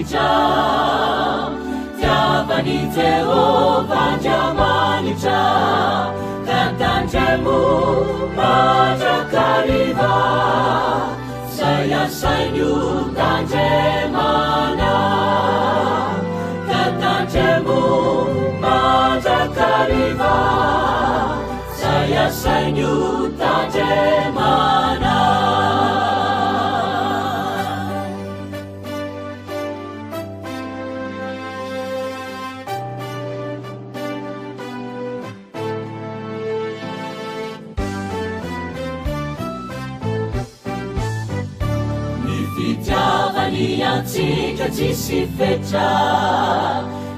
Andriamanitra, tiavan'i Jehovah Andriamanitra, ka tandremo mandrakariva, zay asainy ho tandremana, ka tandremo mandrakariva, zay asainy ho tandremana. Ny fitiavany antsika tsisy fetra,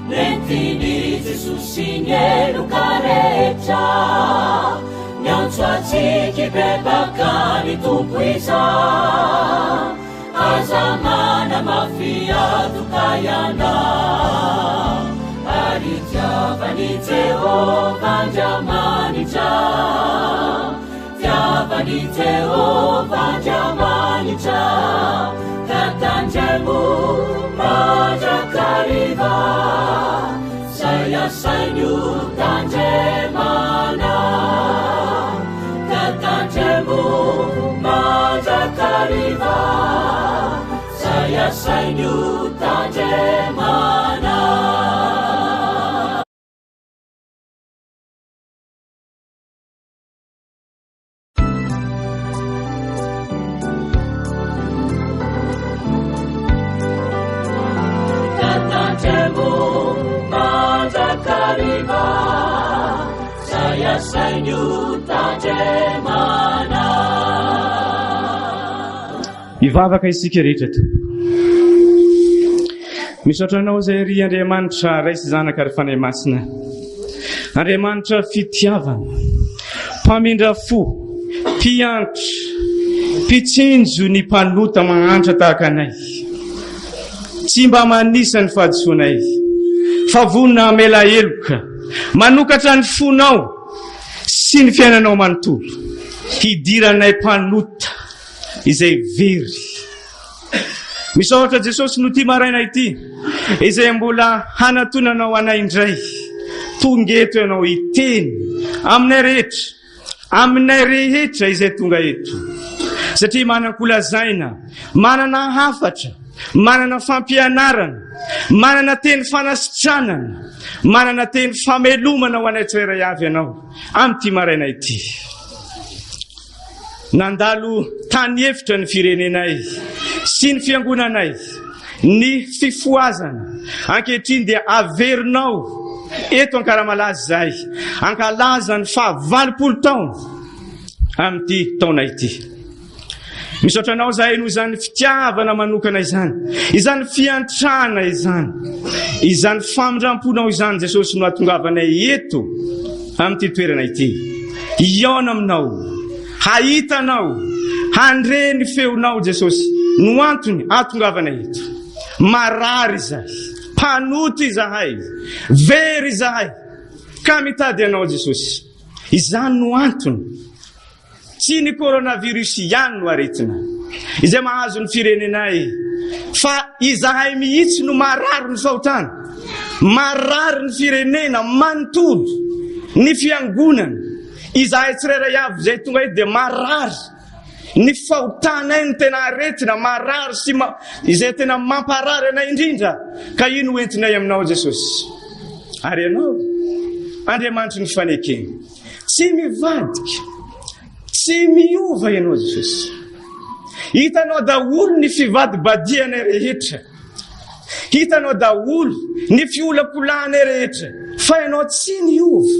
nentin'i Jesosy ny heloka rehetra. Miantso antsika hibebaka ny Tompo izao. Aza manamafy antoka ianao, ary tiavan'i Jehovah Andriamanitra. Tiavan'i Jehovah Andriamanitra, ka tandremo mandrakariva, zay asainy ho tandremana. Ka tandremo mandrakariva, zay asainy ho tandremana. Hivavaka isika rehetra tompoko. Misaotra anao izay ry Andriamanitra Ray sy Zanaka ary Fanahy Masina. Andriamanitra fitiavana, mpamindra fo, mpiantra, mpitsinjo ny mpanota mahantra tahaka anay. Tsy mba manisa ny fahadisoanay, fa vonona hamela heloka, manokatra ny fonao sy ny fiainanao manontolo, hidiranay mpanota izay very. Misaotra Jesosy no ity maraina ity izay mbola hanatonanao anay indray. Tonga eto ianao hiteny aminay rehetra, aminay rehetra izay tonga eto. Satria manan-kolazaina, manana hafatra, manana fampianarana, manana teny fanasitranana, manana teny famelomana ho anay tsirairay avy ianao amin'ity maraina ity. Nandalo tany efitra ny firenenay sy ny fiangonanay ny fifohazana. Ankehitriny dia averinao eto Ankaramalaza izahay hankalaza ny faha 80 taona amin'ity taona ity. Misaotra anao izahay noho izany fitiavana manokana izany, izany fiantrana izany, izany famindram-ponao izany Jesosy no hatongavanay eto amin'ity toerana ity. Hihaona aminao, hahita anao, handre ny feonao Jesosy no antony hatongavanay eto. Marary izahay, mpanota izahay, very izahay, ka mitady anao Jesosy. Izany no antony. Tsy ny coronavirus ihany no aretina izay mahazo ny firenenay fa izahay mihitsy no marary ny fahotana, marary ny firenena manontolo, ny fiangonana, izahay tsirairay avy izay tonga eto dia marary ny fahotanay no tena aretina marary sy izay tena mamparary anay indrindra ka io no entinay aminao Jesosy. Ary ianao Andriamanitry ny fanekena. Tsy mivadika, tsy miova ianao Jesosy. Hitanao daholo ny fivadibadihanay rehetra. Hitanao daholo ny fiolakolahanay rehetra. Fa ianao tsy niova.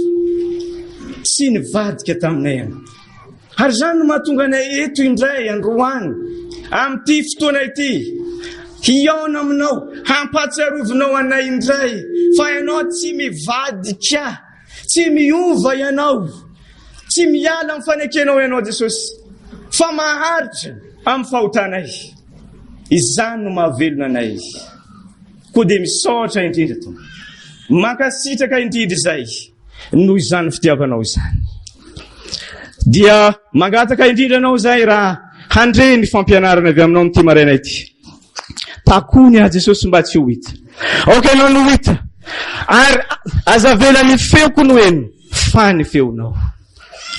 Tsy nivadika taminay ianao. Ary izany no mahatonga anay eto indray androany, amin'ity fotoana ity, hihaona aminao, hampahatsiarovinao anay indray fa ianao tsy mivadika. Tsy miova ianao, tsy miala amin'ny fanekenao ianao Jesosy, fa maharitra amin'ny fahotanay. Izany no mahavelona anay. Koa dia misaotra indrindra Tompo. Mankasitraka indrindra izay noho izany fitiavanao izany. Dia mangataka indrindra anao izay raha handre ny fampianarana avy aminao amin'ity maraina ity. Takony aho Jesosy mba tsy ho hita. Aoka ianao no hita. Ary aza avela ny feoko no heno fa ny feonao.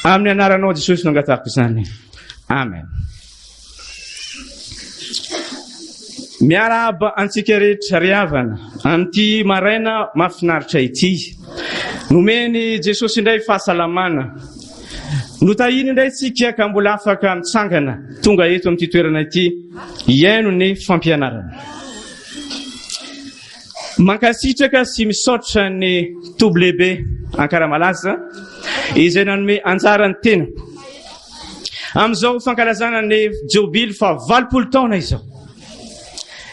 Amin'ny anaranao Jesosy no angatahako izany. Amen. Miarahaba antsika rehetra ry havana amin'ity maraina mahafinaritra ity. Nomen'i Jesosy indray fahasalamana. Notahiny indray isika ka mbola afaka mitsangana tonga eto amin'ity toerana ity hihaino ny fampianarana. Mankasitraka sy misaotra ny toby lehibe Ankaramalaza izay nanome anjara ny tenako amin'izao fankalazana ny jobily faha 80 taona izao.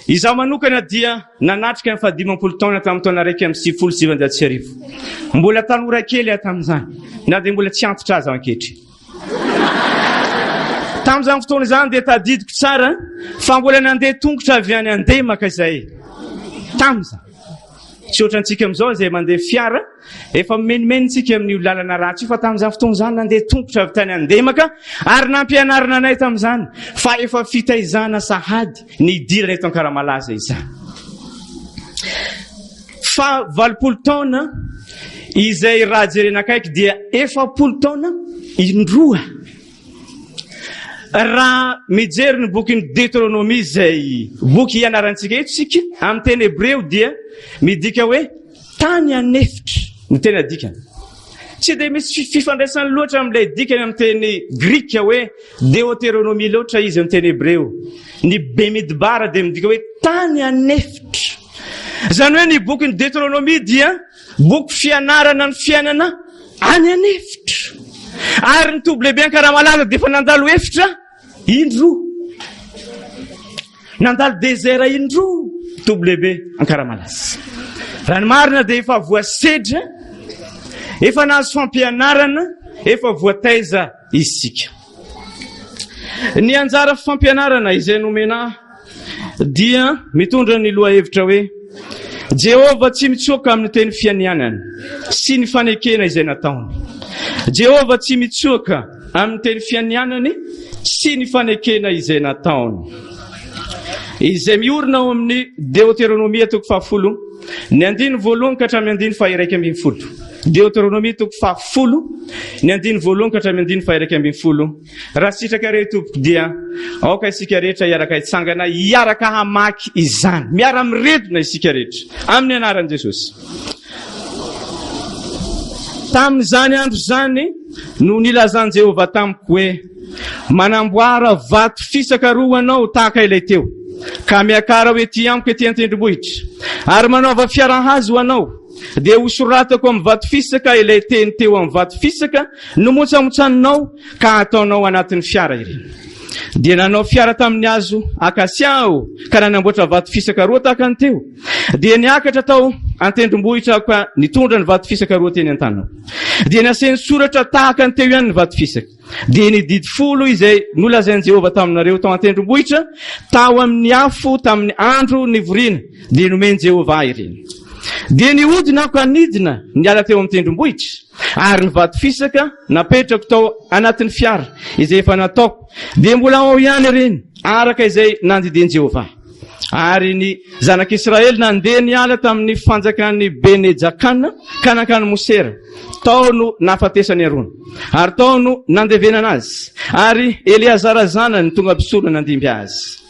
Izaho manokana dia nanatrika ny faha 50 taona tamin'ny taona 1991. Mbola tanora kely aho tamin'izany, na dia mbola tsy antitra aza ankehitriny. Tamin'izany fotoana izany dia tadidiko tsara fa mbola nandeha tongotra avy any Andemaka izay tamin'izany. Tsy ohatrantsika amin'izao izay mandeha fiara, efa mimenomenontsika amin'io lalana ratsy io fa tamin'izany fotoana izany nandeha tongotra avy tany Andemaka ary nampianarina anay tamin'izany fa efa fitaizana sahady ny hidirana eto Ankaramalaza izany. Fa 80 taona izay raha jerena akaiky dia 40 taona indroa. Raha mijery ny bokin'ny Deuteronomia izay boky ianarantsika eto isika, amin'ny teny hebreo dia midika hoe tany an'efitra no tena dikany. Tsy dia misy fifandraisany loatra amin'ilay dikany amin'ny teny grika hoe Deoteronomia loatra izy amin'ny teny hebreo. Ny Bemidbar dia midika hoe tany an'efitra. Izany hoe ny bokin'ny Deuteronomia dia Boky fianarana ny fiainana any an'efitra. Ary ny toby lehibe Ankaramalaza dia efa nandalo efitra indroa. Nandalo désert indroa toby lehibe Ankaramalaza. Raha ny marina dia efa voasedra, efa nahazo fampianarana, efa voataiza isika. Ny anjara fampianarana izay nomena ahy dia mitondra ny lohahevitra hoe Jehovah tsy mitsoaka amin'ny teny fianianany sy ny fanekena izay nataony. Jehovah tsy mitsoaka amin'ny teny fianianany sy ny fanekena izay nataony. Izay miorina ao amin'ny Deoteronomia toko fahafolo, ny andiny voalohany ka hatramin'ny andiny faha-11. Deoteronomia toko fahafolo, ny andiny voalohany ka hatramin'ny andiny faha-11. Raha sitrakareo tompoko dia aoka isika rehetra hiaraka hitsangana hiaraka hamaky izany. Miara-miredona isika rehetra amin'ny anaran'i Jesosy. Tamin'izany andro izany no nilazan'i Jehovah tamiko hoe, Manamboara vato fisaka roa ho anao tahaka ilay teo, ka miakara ho ety amiko ety an-tendrombohitra, ary manaova fiarahazo ho anao. Dia hosoratako amin'ny vato fisaka ilay teny teo amin'ny vato fisaka nomontsamontsaninao ka hataonao anatin'ny fiara ireny. Dia nanao fiara tamin'ny hazo akasia aho ka nanamboatra vato fisaka roa tahaka ny teo. Dia niakatra tao an-tendrombohitra aho ka nitondra ny vato fisaka roa teny an-tanako. Dia nasiany soratra tahaka ny teo ihany ny vato fisaka. Dia ny didy folo izay nolazain'i Jehovah taminareo tao an-tendrombohitra, tao amin'ny afo tamin'ny andro nivoriana, dia nomen'i Jehovah ahy ireny. Dia nihodina aho ka nidina niala teo amin'ny tendrombohitra, ary ny vato fisaka napetrako tao anatin'ny fiara izay efa nataoko, dia mbola ao ihany ireny, araka izay nandidian'i Jehovah ahy. Ary ny zanak'Israely nandeha niala tamin'ny fanjakan'i Bene-Jakana ka nankany Mosera. Tao no nahafatesan'i Arona, ary tao no nandevenana azy, ary Eleazara zanany tonga mpisorona nandimby azy.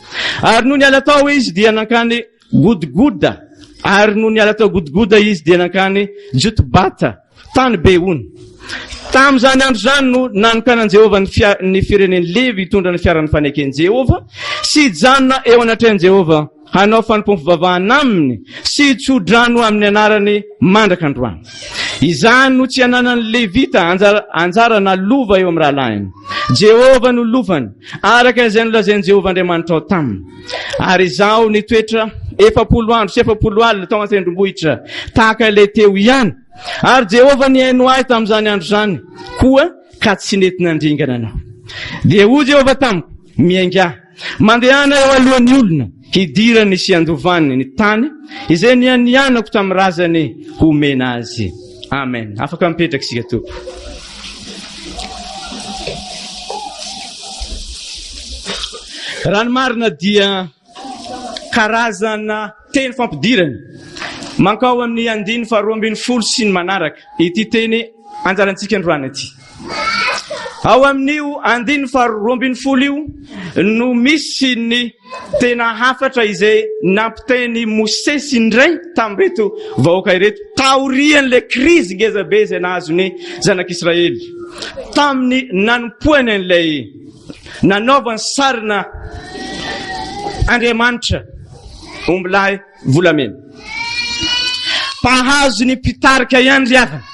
Ary nony niala tao izy dia nankany Godgoda, ary nony niala tao Godgoda izy dia nankany Jotbata, tany be ony. Tamin'izany andro izany no nanokanan'i Jehovah ny, fia, ny firenen'i Levy hitondra ny fiaran'ny faneken'i Jehovah sy hijanona eo anatrehan'i Jehovah hanao fanompoam-pivavahana aminy sy hitso-drano amin'ny anarany mandraka androany. Izany no tsy ananan'ny Levita anjara, anjara na lova eo amin'ny rahalahiny. Jehovah no lovany, araka izay nolazain'i Jehovah Andriamanitrao taminy. Ary izaho nitoetra 40 andro sy 40 alina tao an-tendrombohitra, tahaka ilay teo ihany. Ary Jehovah nihaino ahy tamin'izany andro izany koa, ka tsy nety nandringana anao. Dia hoy Jehovah tamiko, Miaingà, mandehana eo alohan'ny olona, hidirany sy handovany ny tany izay nianianako tamin'ny razany homena azy. Amen. Afaka mipetraka isika Tompo. Raha ny marina dia. karazana teny fampidirana mankao amin'ny andininy faharoa ambin'ny folo sy ny manaraka ity teny anjarantsika androany ity. Ao amin'io andininy faha-12 io no misy ny tena hafatra izay nampitain'i Mosesy indray tamin'ireto vahoaka ireto taorian'ilay krizy ngezabe izay nahazo ny zanak'Israely tamin'ny nanompoany an'ilay nanaovany sarina Andriamanitra ombilahy volamena. Mpahazo ny mpitarika ihany ry havana.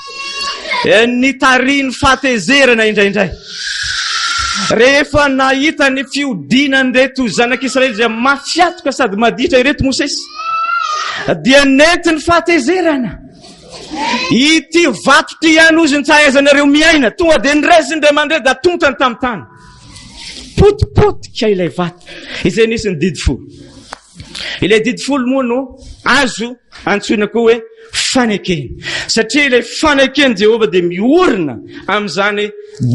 Eh, nitarihin'ny fahatezerana indraindray. Rehefa nahita ny fihodinan'ireto zanak'Israely izay mafiatoka sady maditra ireto Mosesy, dia nentin'ny fahatezerana. Ity vato ity ihany ozy ny tsy ahaizanareo miaina. Tonga dia niresy indray mandeha dia atontany tamin'ny tany. Potipotika ilay vato izay nisy ny didy folo. Ilay didy folo moa no azo antsoina koa hoe fanekena, satria ilay faneken'i Jehovah dia miorina amin'izany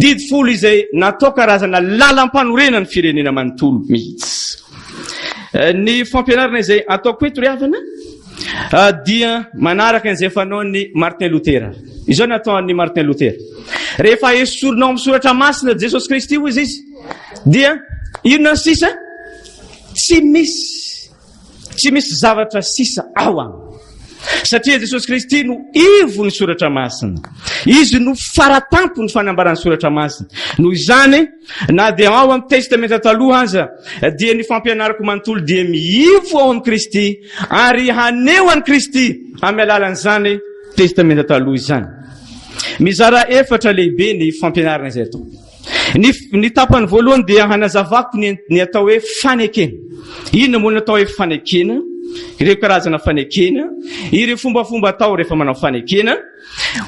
didy folo izay natao karazana lalam-panorenan'ny firenena manontolo mihitsy. Eh, ny fampianarana izay ataoko eto ry havana eh, dia manaraka an'izay fanaon'i Martin Luther. Izao ny ataon'i Martin Luther. Rehefa esorina ao amin'ny soratra masina Jesosy Kristy hoy izy, dia inona ny sisa? Tsy misy, tsy misy zavatra sisa ao aminy. Satria Jesosy Kristy no ivon'ny Soratra Masina. Izy no faratampon'ny fanambaran'ny Soratra Masina. Noho izany, na dia ao amin'ny Testamenta Taloha aza, dia ny fampianarako manontolo dia miivo ao amin'i Kristy ary haneho an'i Kristy amin'ny alalan'izany Testamenta Taloha izany. Mizara efatra lehibe ny fampianarana izay atao. Ny, ny tapany voalohany dia hanazavako ny, ny atao hoe fanekena. Inona moa no atao hoe fanekena? Ireo karazana fanekena, ireo fombafomba atao rehefa manao fanekena.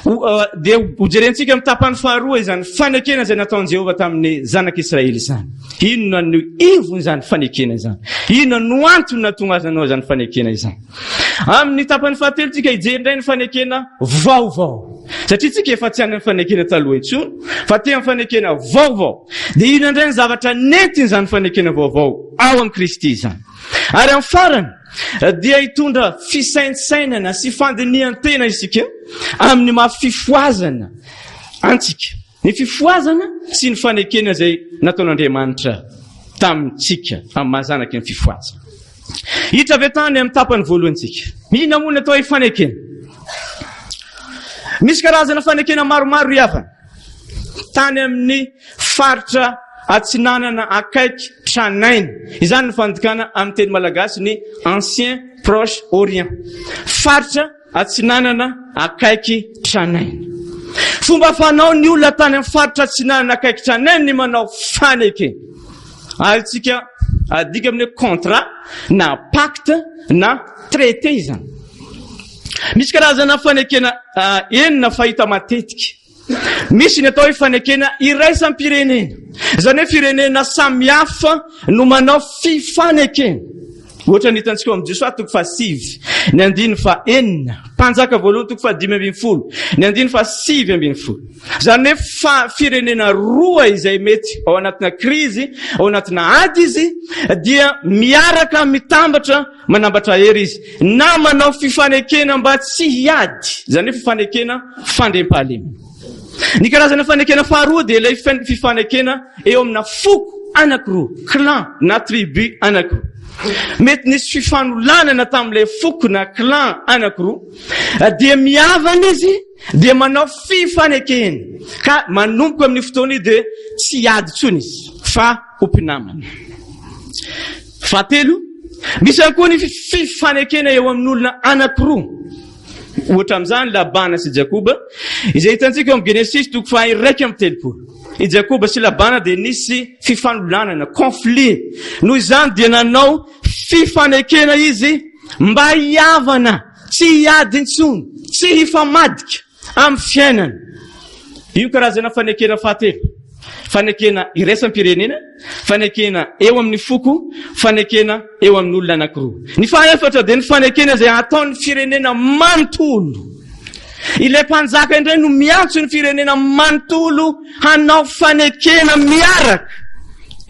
Uh, dia hojerentsika amin'ny tapany faharoa izany fanekena izay nataon'i Jehovah tamin'ny zanak'Israely izany. Inona no ivon'izany fanekena izany? Inona no antony nahatonga azy nanao izany fanekena izany? Amin'ny tapany fahatelo tsika hijery indray ny fanekena vaovao. Satria tsika efa tsy any amin'ny fanekena taloha intsony, fa aty amin'ny fanekena vaovao. Dia inona indray ny zavatra nentin'izany fanekena vaovao ao amin'i Kristy izany? Ary amin'ny farany, dia hitondra fisaintsainana sy fandinihan-tena isika amin'ny maha fifohazana antsika. Ny fifohazana sy ny fanekena izay nataon'Andriamanitra tamintsika amin'ny maha zanaky ny fifohazana. Hiditra avy hatrany amin'ny tapany voalohany isika. Inona moa ny atao hoe fanekena? Misy karazana fanekena maromaro ry havana. Tany amin'ny faritra atsinanana akaiky tranainy. Izany ny fandikana amin'ny teny malagasy ny Ancien Proche Orient. Faritra atsinanana akaiky tranainy. Fomba fanao ny olona tany amin'ny faritra atsinanana akaiky tranainy ny manao fanekena. Azontsika adika amin'ny hoe contrat na pacte na traité izany. Misy karazana fanekena ah, enina fahita matetika. Misy ny atao hoe fanekena iraisam-pirenena. Izany hoe firenena samihafa no manao fifanekena. Ohatra ny hitantsika ao amin'ny Josoa toko fahasivy, ny andininy fahenina, Mpanjaka voalohany toko fahadimy ambin'ny folo, ny andininy fahasivy ambin'ny folo. Izany hoe fa firenena roa izay mety ao anatina krizy, ao anatina ady izy, dia miaraka mitambatra manambatra hery izy, na manao fifanekena mba tsy hiady, izany hoe fifanekena fandriampahalemana. Ny karazana fanekena faharoa dia ilay fifanekena eo amina foko anankiroa, clan na tribu anankiroa. Mety nisy fifanolanana tamin'ilay foko na clan anankiroa, dia mihavana izy dia manao fifanekena ka manomboka amin'ny fotoana io dia tsy hiady intsony izy fa ho mpinamana. Fahatelo, misy ihany koa ny fifanekena eo amin'olona anankiroa. Ohatra amin'izany Labana sy Jakoba, izay hitantsika eo amin'ny Genesisy toko faha-31. I Jakoba sy Labana dia nisy fifanolanana, conflit. Noho izany dia nanao fifanekena izy mba hihavana, tsy hiady intsony, tsy hifamadika amin'ny fiainana. Io karazana fanekena fahatelo. Fanekena iraisam-pirenena, fanekena eo amin'ny foko, fanekena eo amin'olona anankiroa. Ny fahaefatra dia ny fanekena izay ataon'ny firenena manontolo. Ilay mpanjaka indray no miantso ny firenena manontolo hanao fanekena miaraka.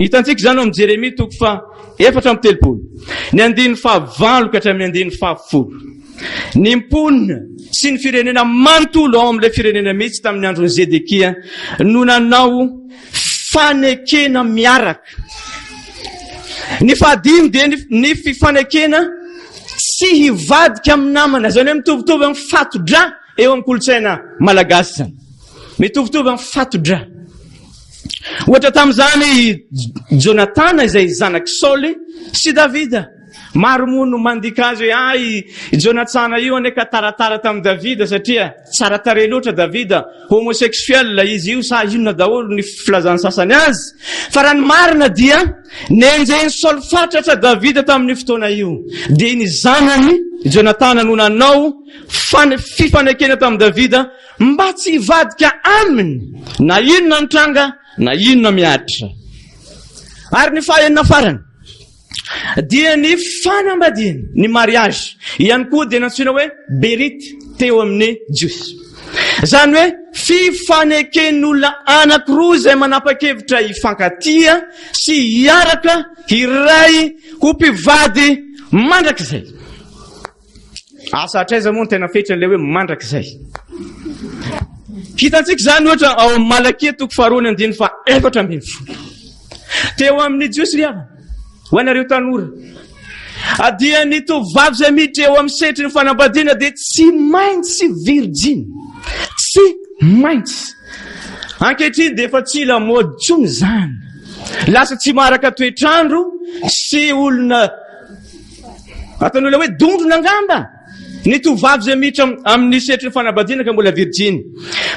Hitantsika izany ao amin'ny Jeremia toko faha 34, ny andininy fahavalo ka hatramin'ny andininy fahafolo. Ny mponina sy ny firenena manontolo ao amin'ilay firenena mihitsy tamin'ny andron'i Zedekia no nanao fanekena miaraka. Ny fahadimy dia ny fifanekena tsy hivadika amin'ny namana, izany hoe mitovitovy amin'ny fato-drà eo amin'ny kolontsaina malagasy izany. Mitovitovy amin'ny fato-drà. Ohatra tamin'izany i Jonatana izay zanak'i Saoly sy Davida. Maro moa no mandika azy hoe ah i Jonatsana io anie ka taratara tamin'i Davida satria tsara tarehy loatra Davida, homosexuel izy io sa inona daholo ny filazan'ny sasany azy. Fa raha ny marina dia nenjehin'i Saoly fatratra Davida tamin'io fotoana io. Dia ny zanany Jonatana no nanao fifanekena tamin'i Davida mba tsy hivadika aminy na inona mitranga na inona mihatra. Ary ny fahenina farany dia ny fanambadiana, ny mariage, ihany koa dia nantsoina hoe berit teo amin'ny Jiosy. Izany hoe fifaneken'olona anankiroa izay manapa-kevitra hifankatia sy hiaraka hiray ho mpivady mandrakizay. Asa hatraiza moa no tena fetran'ilay hoe mandrakizay. Hitantsika izany ohatra ao amin'ny Malakia toko faharoa ny andininy faha 14. Teo amin'ny Jiosy ry havana, ho anareo tanora, dia ny tovovavy izay miditra eo amin'ny setrin'ny fanambadiana dia tsy maintsy virjiny. Tsy maintsy. Ankehitriny dia efa tsy lamaody intsony izany. Lasa tsy maharaka toetr'andro sy olona Ataon'ny olona hoe dondrona angamba ny tovovavy izay miditra amin'ny sehatry ny fanambadiana ka mbola virjiny.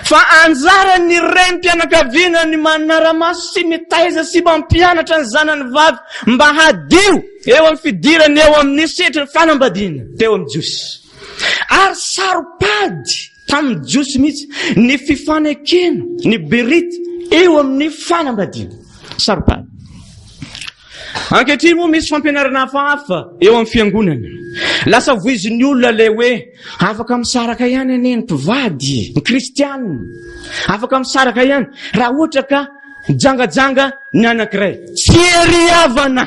Fa anjaran'ny renim-pianakaviana ny manara-maso sy mitaiza sy mampianatra ny zanany vavy mba hadio eo amin'ny fidirany eo amin'ny sehatry ny fanambadiana teo amin'ny Jiosy. Ary saro-pady tamin'ny Jiosy mihitsy ny fifanekena, ny berit eo amin'ny fanambadiana. Saro-pady. Ankehitriny moa misy fampianarana hafahafa eo amin'ny fiangonana. Lasa voizin'ny olona ilay hoe afaka misaraka ihany anie ny mpivady, ny kristianina. Afaka misaraka ihany raha ohatra ka mijangajanga ny anankiray. Tsy ery havana.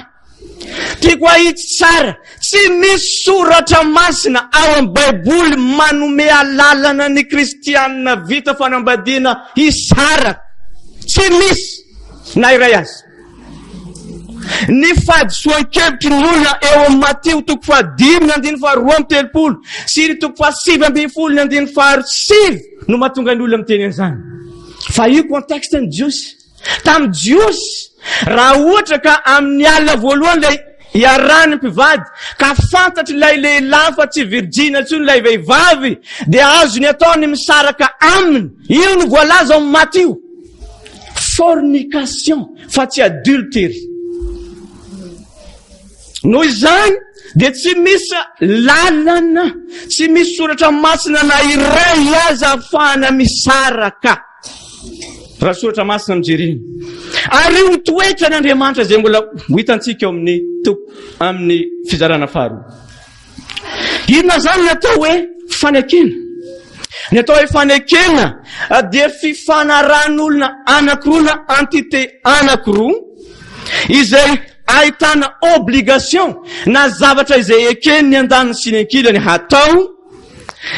Tiako ahitsy tsara, tsy misy soratra masina ao amin'ny Baiboly manome alalana ny kristianina vita fanambadiana hisaraka. Tsy misy na iray aza. Ny fahadisoan-kevitry ny olona eo amin'ny Matio toko fahadimy ny andininy faharoa amby telopolo sy ny toko faha-19 ny andininy faha-9 no mahatonga ny olona miteny an'izany. Fa io contexte ny Jiosy. Tamin'ny Jiosy, raha ohatra ka amin'ny alina voalohany ilay iarahan'ny mpivady ka fantatr'ilay lehilahy fa tsy virjina intsony ilay vehivavy dia azony atao ny misaraka aminy. Io no voalaza ao amin'ny Matio. Fornication fa tsy adultery. Noho izany dia tsy misy lalana, tsy misy soratra masina na iray aza ahafahana misaraka. Raha soratra masina no jerena. Ary io toetran'Andriamanitra izay mbola ho hitantsika ao amin'ny toko amin'ny fizarana faharoa. Inona izany ny atao hoe fanekena? Ny atao hoe fanekena dia fifanarahan'olona anankiroa na entité anankiroa izay ahitana obligation na zavatra izay eken'ny andaniny sy ny ankilany hatao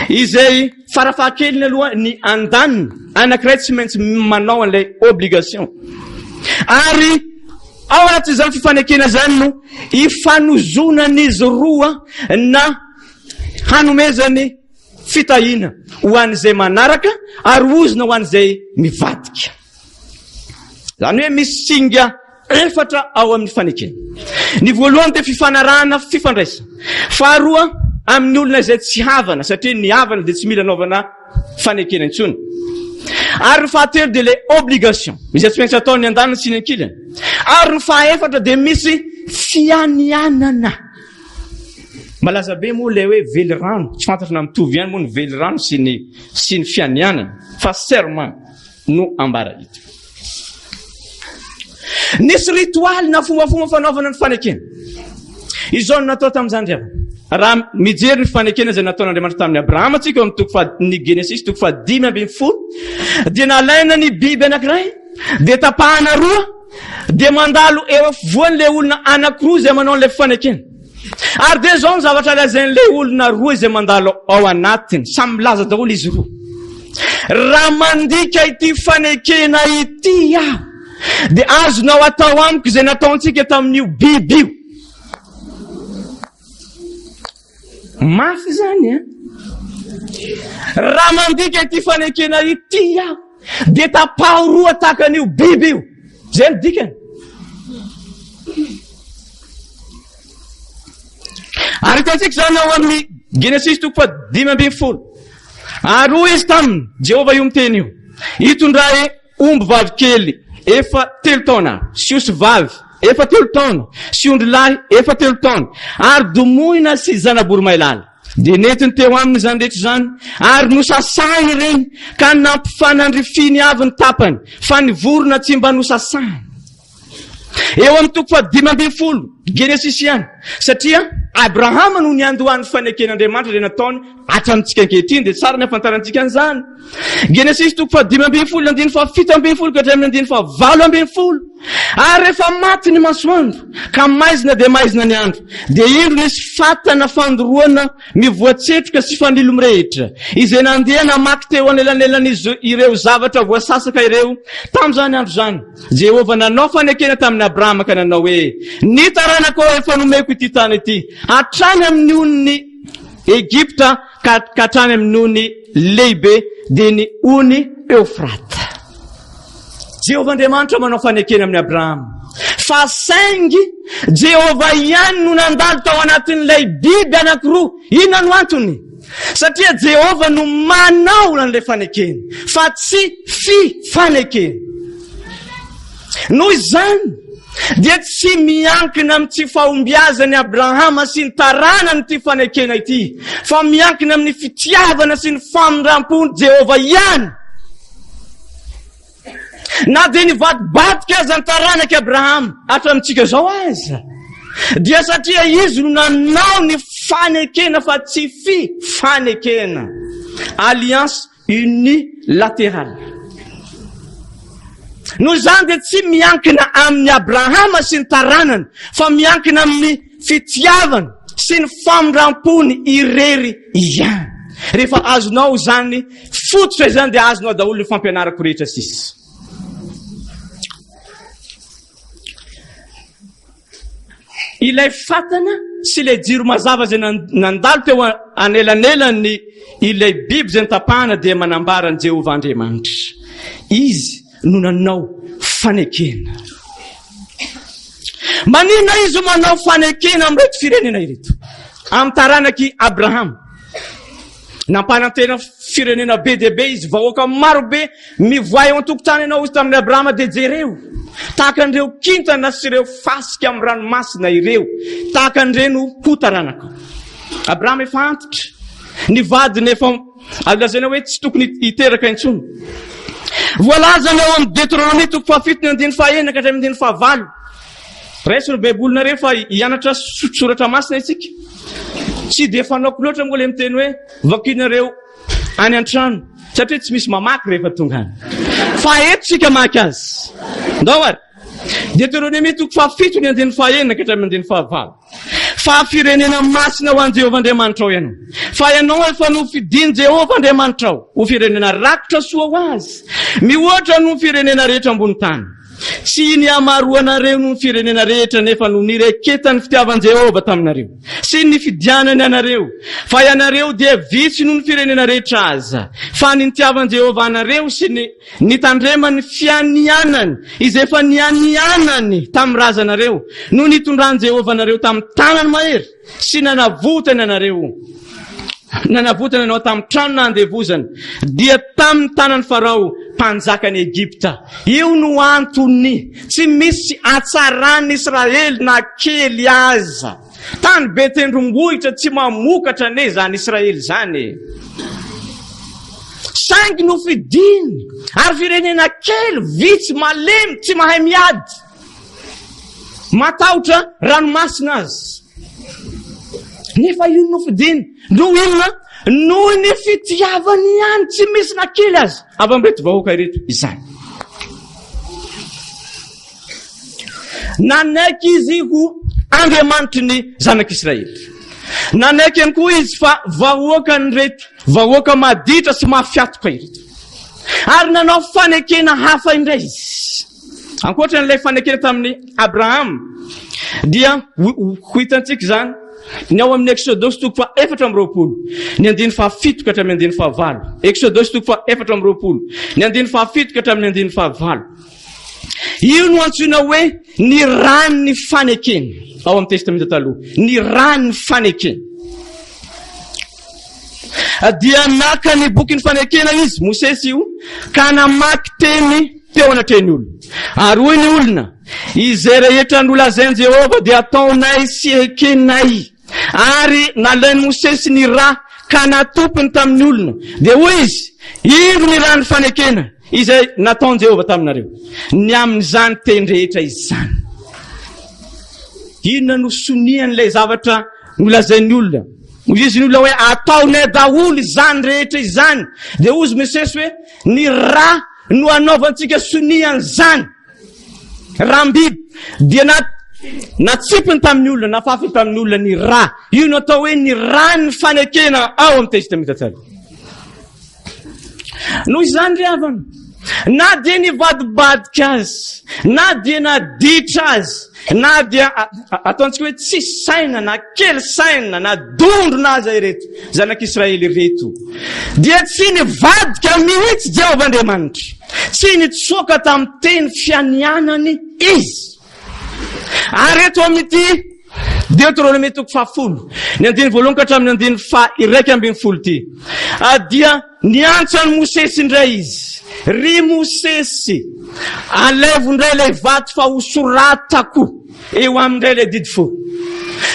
izay farafahakeliny aloha ny andaniny anankiray tsy maintsy manao an'ilay obligation ary Ao anatin'izany fifanekena izany no ifanozonan'izy roa na hanomezany fitahiana ho an'izay manaraka ary ozona ho an'izay mivadika. Izany hoe misy singa efatra ao amin'ny fanekena. Ny voalohany dia fifanarahana fifandraisana. Faharoa amin'ny olona izay tsy havana satria ny havana dia tsy mila anaovana fanekena intsony. Ary ny fahatelo dia ilay obligation, izay tsy maintsy ataon'ny andaniny sy ny ankilany. Ary ny fahaefatra dia misy fianianana. Malaza be moa ilay hoe velirano, tsy fantatro na mitovy ihany moa ny velirano sy ny sy ny fianianana, fa serment no ambara eto. Nisy ritoaly na fombafomba fanaovana ny fanekena. Izao no natao tamin'izany ry havana. Raha mijery ny fanekena izay nataon'Andriamanitra tamin'i Abrahama tsika eo amin'ny toko faha ny Genesisy toko faha 15 dia nalaina ny biby anankiray dia tapahana roa. Dia mandalo eo afovoany ilay olona anankiroa izay manao an'ilay fifanekena. Ary dia izao ny zavatra lazain'ilay olona roa izay mandalo ao anatiny, samy milaza daholo izy roa. Raha mandika ity fanekena ity aho, dia azonao atao amiko izay nataontsika tamin'io biby io. Mafy izany an! Raha mandika ity fanekena ity aho, dia tapaho roa tahaka an'io biby io. Izay no dikany. Ary hitantsika izany ao amin'ny Genesisy toko faha-15. Ary hoy izy taminy, Jehovah io miteny io, Itondray Omby vavy kely efa telo taona sy osy vavy efa telo taona sy ondry lahy efa telo taona ary domohina sy zana-boromailala. Dia nentiny teo aminy izany rehetra izany ary nosasahiny ireny ka nampifanandrifiany avy ny tapany, fa ny vorona tsy mba nosasahany. Eo amin'ny toko faha-15, Genesisy ihany, satria Abrahama no niandohan'ny faneken'Andriamanitra izay nataony hatramintsika ankehitriny, dia tsara ny hafantarantsika an'izany. Genesisy toko faha-15, andininy faha-17 ka hatramin'ny andininy faha-18. Ary rehefa maty ny masoandro, ka maizina dia maizina ny andro, dia indro nisy fatana fandoroana mivoa-tsetroka sy fanilo mirehitra, izay nandeha namaky teo anelanelan'izy ireo zavatra voasasaka ireo tamin'izany andro izany. Jehovah nanao fanekena tamin'i Abrahama ka nanao hoe, Ny taranakao efa nomeko ity tany ity, hatrany amin'ny onin'i Egypta ka hatrany amin'ny ony lehibe, dia ny ony Eofrata. Jehovah Andriamanitra manao fanekena amin'i Abrahama. Fa saingy Jehovah ihany no nandalo tao anatin'ilay biby anankiroa. Inona no antony? Satria Jehovah no manao an'ilay fanekena, fa tsy fifanekena. Noho izany, dia tsy miankina amin'ny tsy fahombiazan'i Abrahama sy ny taranany ity fanekena ity, fa miankina amin'ny fitiavana sy ny famindram-pon'i Jehovah ihany. Na dia nivadibadika aza ny taranak'i Abrahama hatramintsika izao aza, dia satria izy no nanao ny fanekena fa tsy fifanekena, alliance unilatérale. Noho izany dia tsy miankina amin'i Abrahama sy ny taranany fa miankina amin'ny fitiavany sy ny famindram-pony irery ihany. Rehefa azonao izany Fototra izany dia azonao daholo ny fampianarako rehetra sisa. Ilay fatana sy ilay jiro mazava izay nandalo teo anelanelan'ny ilay biby izay notapahana dia manambara an'i Jehovah Andriamanitra. Izy no nanao fanekena. Maninona izy manao fanekena amin'ireto firenena ireto? Amin'ny taranak'i Abrahama. Nampanantena firenena be dia be izy, vahoaka maro be mivoay eo an-tokotany ianao izy tamin'i Abrahama dia jereo. Tahaka an'ireo kintana sy ireo fasika amin'ny ranomasina ireo, tahaka an'ireny ho taranakao. Abrahama efa antitra, ny vadiny efa azo lazaina hoe tsy tokony hiteraka intsony. Voalazany ao amin'ny Deuteronomia toko fahafito ny andininy fahenina ka hatramin'ny andininy fahavalo. Raiso ny Baibolinareo fa hianatra soratra masina isika. Tsy dia fanaoko loatra moa ilay miteny hoe vakinareo any an-trano satria tsy misy mamaky rehefa tonga any. Fa eto isika maka azy. Ndao ary. Deuteronomia toko fahafito ny andininy fahenina ka hatramin'ny andininy fahavalo. Fa firenena masina ho an'i Jehovah Andriamanitrao ianao. Fa ianao efa nofidin'i Jehovah Andriamanitrao ho firenena rakotra soa ho azy, mihoatra noho ny firenena rehetra ambony tany. Tsy ny hamaroanareo noho ny firenena rehetra anefa no nireketan'ny fitiavan'i Jehovah taminareo, sy ny nifidianany anareo, fa ianareo dia vitsy noho ny firenena rehetra aza, fa ny nitiavan'i Jehovah anareo sy ny nitandremany ny fianianany izay efa nianianany tamin'ny razanareo, no nitondran'i Jehovah anareo tamin'ny tanany mahery sy nanavotany anareo, nanavotany anao tamin'ny trano nahandevozana, dia tamin'ny tanan'i Farao, mpanjakan'i Egypta. Io no antony tsy misy hatsaran'ny Israely na kely aza. Tany be tendrombohitra tsy mamokatra anie izany Israely izany e. Saingy nofidiny ary firenena kely, vitsy, malemy, tsy mahay miady. Matahotra ranomasina azy. Nefa io nofidiny. Noho inona? Noho ny fitiavany ihany, tsy misy na kely aza avy amin'ireto vahoaka ireto izany. Nanaiky izy ho Andriamanitry ny zanak'Israely. Nanaiky ihany koa izy fa vahoakan'ireto vahoaka maditra sy mafy atoka ireto. Ary nanao fanekena hafa indray izy. Ankoatra an'ilay fanekena tamin'i Abrahama, dia ho hitantsika izany ny ao amin'ny Eksodosy toko faha 24, ny andininy fahafito ka hatramin'ny andininy fahavalo. Eksodosy toko faha 24, ny andininy fahafito ka hatramin'ny andininy fahavalo. Io no antsoina hoe ny ran'ny fanekena ao amin'ny Testamenta Taloha. Ny ran'ny fanekena. Dia naka ny bokin'ny fanekena izy, Mosesy io, ka namaky teny teo anatrehan'ny olona. Ary hoy ny olona, Izay rehetra nolazain'i Jehovah dia ataonay sy ekenay. Ary nalain'i Mosesy ny ra ka natopiny tamin'ny olona. Dia hoy izy, Indro ny ran'ny fanekena izay nataon'i Jehovah taminareo, ny amin'izany teny rehetra izany. Inona no sonian'ilay zavatra nolazain'ny olona? Hoy izy ny olona hoe, Ataonay daholo izany rehetra izany. Dia hoy izy Mosesy hoe, Ny ra no anaovantsika sonia an'izany. Ram-biby dia na natsipiny tamin'ny olona, nafafiny tamin'ny olona ny ra. Io no atao hoe ny ran'ny fanekena ao amin'ny Testamenta Taloha. Noho izany ry havana, na dia nivadibadika azy, na dia naditra azy, na dia ataontsika hoe tsy saina na kely saina na dondrona aza ireto zanak'Israely ireto, dia tsy nivadika mihitsy Jehovah Andriamanitra. Tsy nitsoaka tamin'ny teny fianianany izy. Ary eto amin'ity Deoteronomia toko fahafolo, ny andininy voalohany ka hatramin'ny andininy faha-11 ity, dia niantso an'i Mosesy indray izy. Ry Mosesy, alaivo indray ilay vato fa hosoratako eo aminy indray ilay didy folo.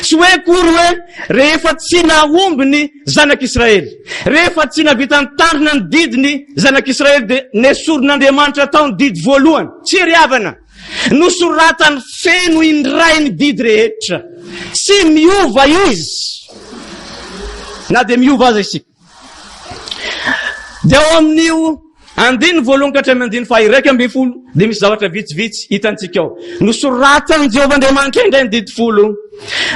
Tsy hoe akory hoe rehefa tsy nahomby ny zanak'Israely, rehefa tsy nahavita nitandrina ny didy ny zanak'Israely dia nesorin'Andriamanitra tao ny didy voalohany. Tsia ry havana. Nosoratany feno indray ny didy rehetra. Tsy miova izy. Na dia miova aza isika. Dia ao amin'io andininy voalohany ka hatramin'ny andininy faha-11 dia misy zavatra vitsivitsy hitantsika ao. Nosoratan'i Jehovah Andriamanitra indray ny didy folo.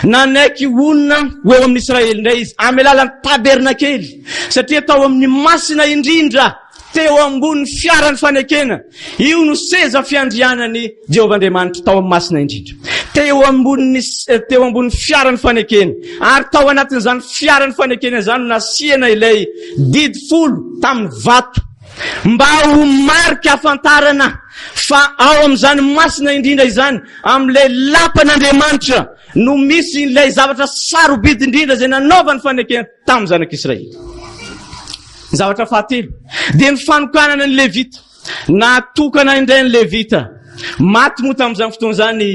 Nanaiky honina ho eo amin'ny Israely indray izy amin'ny alalan'ny tabernakely, satria tao amin'ny masina indrindra Teo ambonin'ny fiaran'ny fanekena, io no seza fiandrianan'i Jehovah Andriamanitra tao amin'ny Masina Indrindra. Teo ambonin'ny teo ambonin'ny fiaran'ny fanekena, ary tao anatin'izany fiaran'ny fanekena izany no nasiana ilay didy folo tamin'ny vato, mba ho marika hahafantarana fa ao amin'izany Masina Indrindra izany, amin'ilay lapan'Andriamanitra, no misy ilay zavatra sarobidy indrindra izay nanaovany fanekena tamin'ny zanak'Israely. Ny zavatra fahatelo dia ny fanokanana ny Levita. Natokana indray ny Levita. Maty moa tamin'izany fotoana izany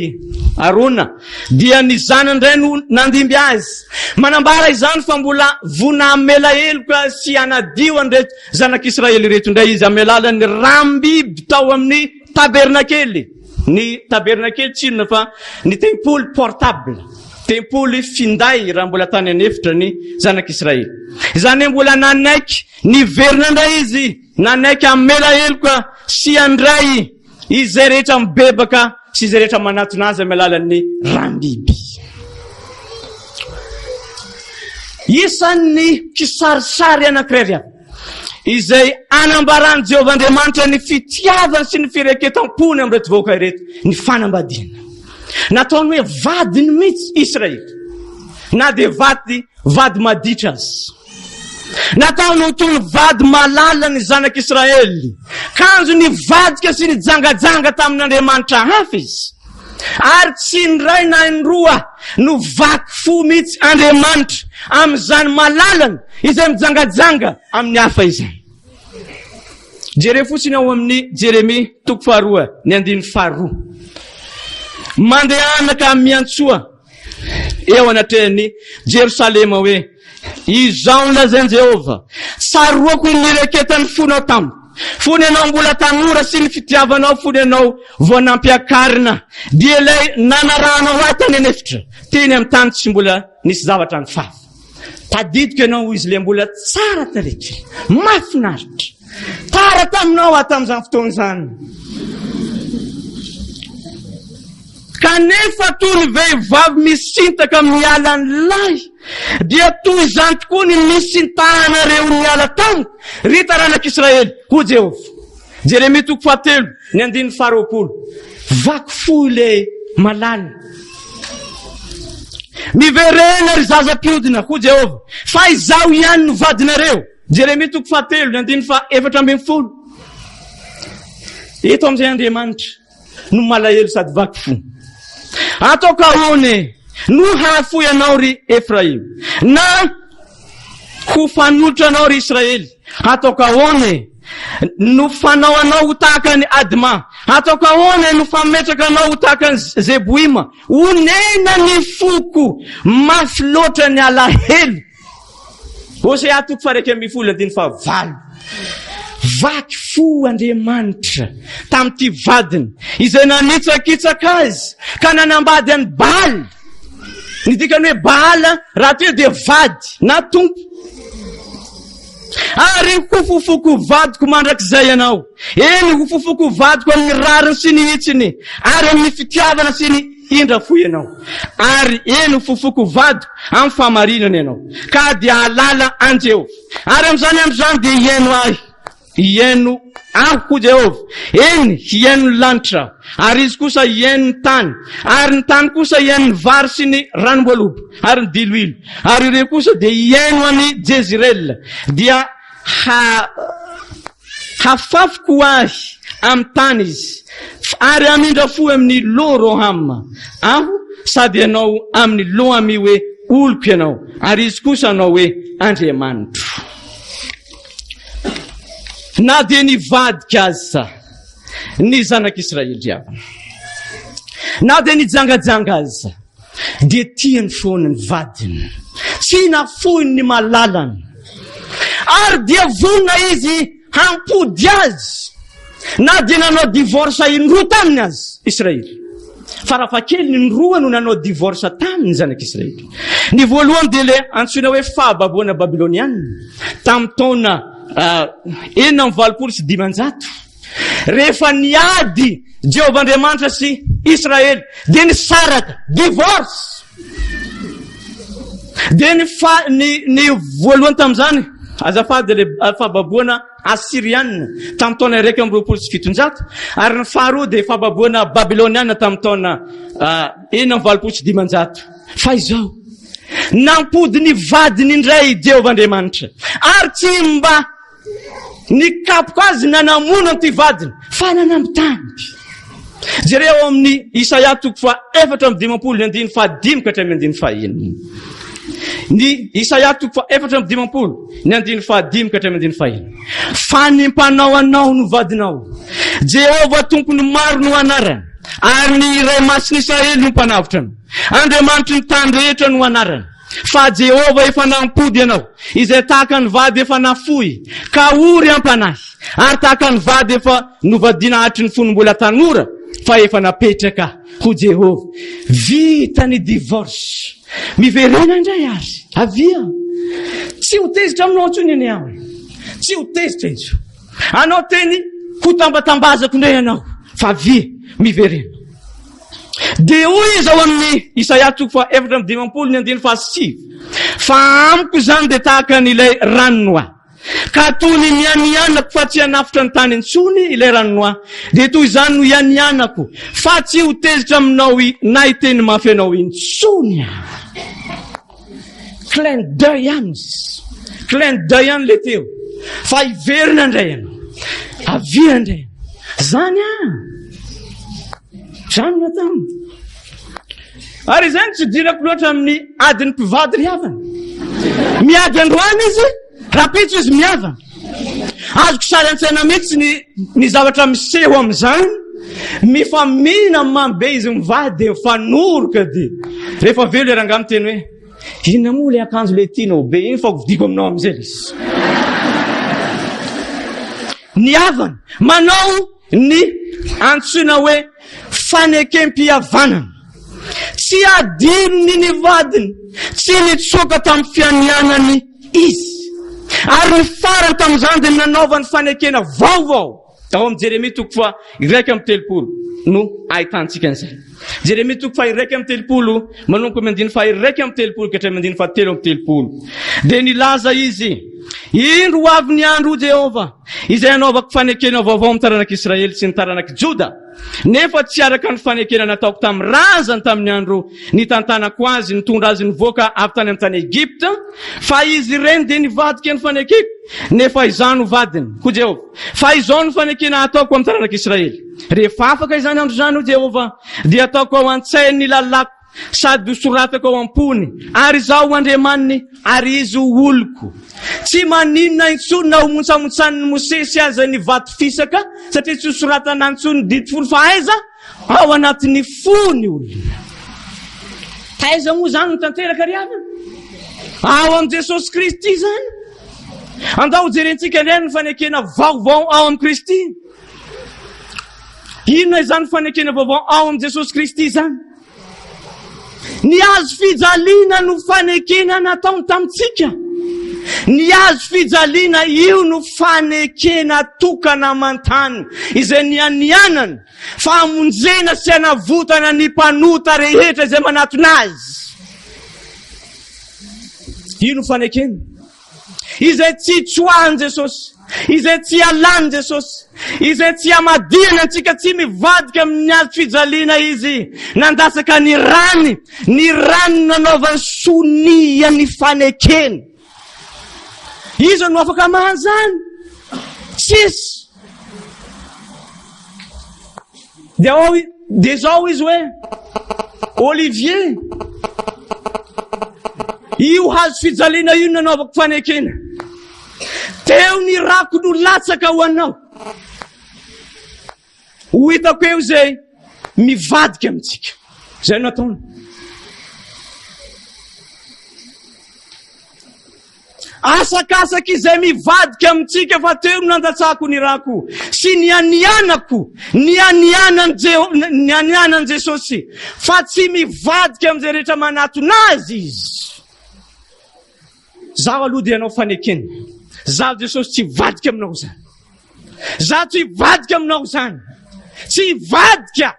Arona, dia ny zanany indray no nandimby azy. Manambara izany fa mbola vonona hamela heloka sy hanadio an'ireto zanak'Israely ireto indray izy amin'ny alalan'ny ram-biby tao amin'ny tabernakely. Ny tabernakely tsy inona fa ny tempoly portable. Tempoly finday raha mbola tany an'efitra ny zanak'Israely. Izany hoe mbola nanaiky niverina indray izy, nanaiky hamela heloka sy handray izay rehetra mibebaka sy izay rehetra manatona azy amin'ny alalan'ny ram-biby. Isan'ny kisarisary anankiray ry havana, izay anambaran'i Jehovah Andriamanitra ny fitiavany sy ny fireketam-pony amin'ireto vahoaka ireto, ny fanambadiana. Nataony hoe vadiny mihitsy Israely, na dia vady vady maditra aza. Nataony ho toy ny vady malala ny zanak'Israely, kanjo nivadika sy nijangajanga tamin'Andriamanitra hafa izy. Ary tsy indray na indroa no vaky fo mihitsy Andriamanitra amin'izany malalany izay mijangajanga amin'ny hafa izany. Jereo fotsiny ao amin'ny Jeremia toko faharoa, ny andininy faharoa. Mandehana ka miantsoa eo anatrehan'i Jerosalema hoe, Izao no lazain'i Jehovah, Tsaroako ny nireketan'ny fonao tamiko, fony ianao mbola tanora sy ny fitiavanao fony ianao vao nampiakarina, dia ilay nanarahanao ahy tany an'efitra, teny amin'ny tany tsy mbola nisy zavatra nifafy. Tadidiko ianao, hoy izy, ilay mbola tsara tarehy, mahafinaritra. Tara taminao aho tamin'izany fotoana izany. Kanefa toy ny vehivavy misintaka miala ny lahy, dia toy izany tokoa ny nisintahanareo niala tamiko, ry taranak'Israely, hoy Jehovah. Jeremia toko fahatelo, ny andininy faharoapolo. Vaky fo ilay malala. Miverena ry zaza mpiodina, hoy Jehovah, fa izaho ihany no vadinareo. Jeremia toko fahatelo, ny andininy faha 14. Eto amin'izay Andriamanitra no malahelo sady vaky fo. Ataoko ahoana e? No hahafoy anao ry Efraima, na ho fanolotra anao ry Israely. Ataoko ahoana e? No fanao anao ho tahaka an'i Adma. Ataoko ahoana e? No fametraka anao ho tahaka an'i Zeboima. Onena ny foko, mafy loatra ny alahelo. Hosea toko faha-11 andininy fahavalo. Vaky fo Andriamanitra tamin'ity vadiny izay nanitsakitsaka azy ka nanambady an'i Baala. Ny dikany hoe Baala raha teo dia vady na tompo. Ary hofofoko vadiko mandrakizay ianao. Eny, hofofoko vadiko amin'ny rariny sy ny hitsiny ary amin'ny fitiavana sy ny indra fo ianao. Ary eny, hofofoko vadiko amin'ny fahamarinana ianao. Ka dia hahalala an'i Jehovah. Ary amin'izany andro izany dia hihaino ahy, hihaino aho, hoy Jehovah. Eny, hihaino ny lanitra aho, ary izy kosa hihaino ny tany, ary ny tany kosa hihaino ny vary sy ny ranom-boaloboka ary ny diloilo, ary ireo kosa dia hihaino an'i Jezirela, dia ha, hafafiko ho ahy amin'ny tany izy, ary hamindra fo amin'ny Lo-Rohama aho, sady hanao amin'i Lo-Ami hoe, Oloko ianao, ary izy kosa hanao hoe, Andriamanitro. Na dia nivadika aza ny zanak'Israely ry havana, na dia nijangajanga aza, dia tiany foana ny vadiny, tsy nafoiny ny malalany, ary dia vonona izy hampody azy, na dia nanao divorce indroa taminy aza Israely. Farafahakeliny indroa no nanao divorce taminy ny zanak'Israely. Ny voalohany dia ilay antsoina hoe fahababoana babyloniana tamin'ny taona 586. Rehefa niady Jehovah Andriamanitra sy Israely dia nisaraka, divorce. Dia ny fa ny ny voalohany tamin'izany, azafady le fahababoana Asyriana tamin'ny taona 721 ary ny faharoa dia fahababoana Babyloniana tamin'ny taona 586. Fa izao, nampody ny vadiny indray Jehovah Andriamanitra ary tsy mba Nikapoka azy na namono an'ity vadiny fa nanambitamby. Jereo ao amin'ny Isaia toko faha 54 ny andininy fahadimy ka hatramin'ny andininy fahenina. Ny Isaia toko faha 54 ny andininy fahadimy ka hatramin'ny andininy fahenina. Fa ny mpanao anao no vadinao. Jehovah Tompon'ny maro no anarany, ary ny Iray Masin'Israely no mpanavotra anao. Andriamanitry ny tany rehetra no anarany. Fa Jehovah efa nampody anao, izay tahaka ny vady efa nafoy, ka ory am-panahy, ary tahaka ny vady efa novadiana hatry ny fony mbola tanora, fa efa napetraka ho Jehovah. Vita ny divorce. Miverena indray ary. Avia. Tsy ho tezitra aminao intsony anie aho. Tsy ho tezitra intsony. Anao teny ho tambatambazako indray ianao, fa avia, miverena. Dia hoy izy ao amin'ny Isaia toko faha-54 ny andininy fahasivy, Fa amiko izany dia tahaka ny ilay ranon'i Noa, ka toy ny nianianako fa tsy hanafotra ny tany intsony ilay ranon'i Noa, dia toy izany no ianianako fa tsy ho tezitra aminao na hiteny mafy anao intsony aho. Clin d'œil ihany izy. Clin d'œil ihany le teo. Fa hiverina indray ianao. Avia indray. Zany ah. Zany no atao. Ary izany tsy idirako loatra amin'ny adin'ny mpivady ry havana. Miady androany izy, rapitso izy mihavana. Azoko sary an-tsaina mihitsy ny, ny zavatra miseho amin'izany. Mifamihina mamy be izy mivady dia mifanoroka dia. Rehefa avy eo ilay rangahy miteny hoe, inona moa ilay akanjo ilay tianao be iny fa hovidiako aminao amin'izay ilay izy. Ny havana manao ny antsoina hoe fanekem-pihavanana. Tsy adinony ny vadiny, tsy nitsoaka tamin'ny fianianany izy. Ary ny farany tamin'izany dia nanaovany fanekena vaovao. Tao amin'ny Jeremia toko faha 31. no ahitantsika an'izay. Jeremia toko faha-31, manomboka amin'ny andininy faha-31 ka hatramin'ny andininy faha-33. Dia nilaza izy, Indro ho avy ny andro, hoy Jehovah, izay hanaovako fanekena vaovao amin'ny taranak'Israely sy ny taranak'i Joda, nefa tsy araka ny fanekena nataoko tamin'ny razany tamin'ny andro nitantanako azy nitondra azy nivoaka avy tany amin'ny tany Egypta, fa izy ireny dia nivadika ny fanekeko, nefa izaho no vadiny, hoy Jehovah. Fa izao no fanekena hataoko amin'ny taranak'Israely, Rehefa afaka izany andro izany, hoy Jehovah, dia hataoko ao an-tsainy ny lalàko, sady hosoratako ao am-pony, ary izaho ho Andriamaniny, ary izy ho oloko. Tsy maninona intsony na homontsamontsanin'i Mosesy aza ny vato fisaka, satria tsy hosoratana intsony ny didy folo, fa aiza? Ao anatin'ny fo ny olona. Taiza moa izany no tanteraka ry havana? Ao amin'i Jesosy Kristy izany. Andao hojerentsika indray ny fanekena vaovao ao amin'i Kristy. Inona izany fanekena vaovao ao amin'i Jesosy Kristy izany? Ny hazo fijaliana no fanekena nataony tamintsika. Ny hazo fijaliana io no fanekena tokana aman-tany izay nianianany fa hamonjena sy hanavotana ny mpanota rehetra izay manatona azy. Io no fanekena. Izay tsy itsoahan'i Jesosy, izay tsy ialan'i Jesosy, izay tsy amadihany antsika, tsy mivadika amin'ny hazo fijaliana Izy. Nandatsaka ny rany, ny rany nanaovany sonia ny fanekeny. Iza no afaka hamaha an'izany? Tsisy. Dia ao, dia izao izy hoe, Olivier, io hazo fijaliana io no nanaovako fanekena. Teo ny rako no latsaka ho anao. Ho hitako eo izay mivadika amintsika. Izay no ataony. Asakasaky izay mivadika amintsika fa teo no nandatsako ny rako sy nianianako, nianianan'i Jeho, nianianan'i Jesosy fa tsy mivadika amin'izay rehetra manatona azy izy. Zaho aloha dia hanao fanekena. Zaho Jesosy tsy hivadika aminao izany. Zaho tsy hivadika aminao izany. Tsy hivadika.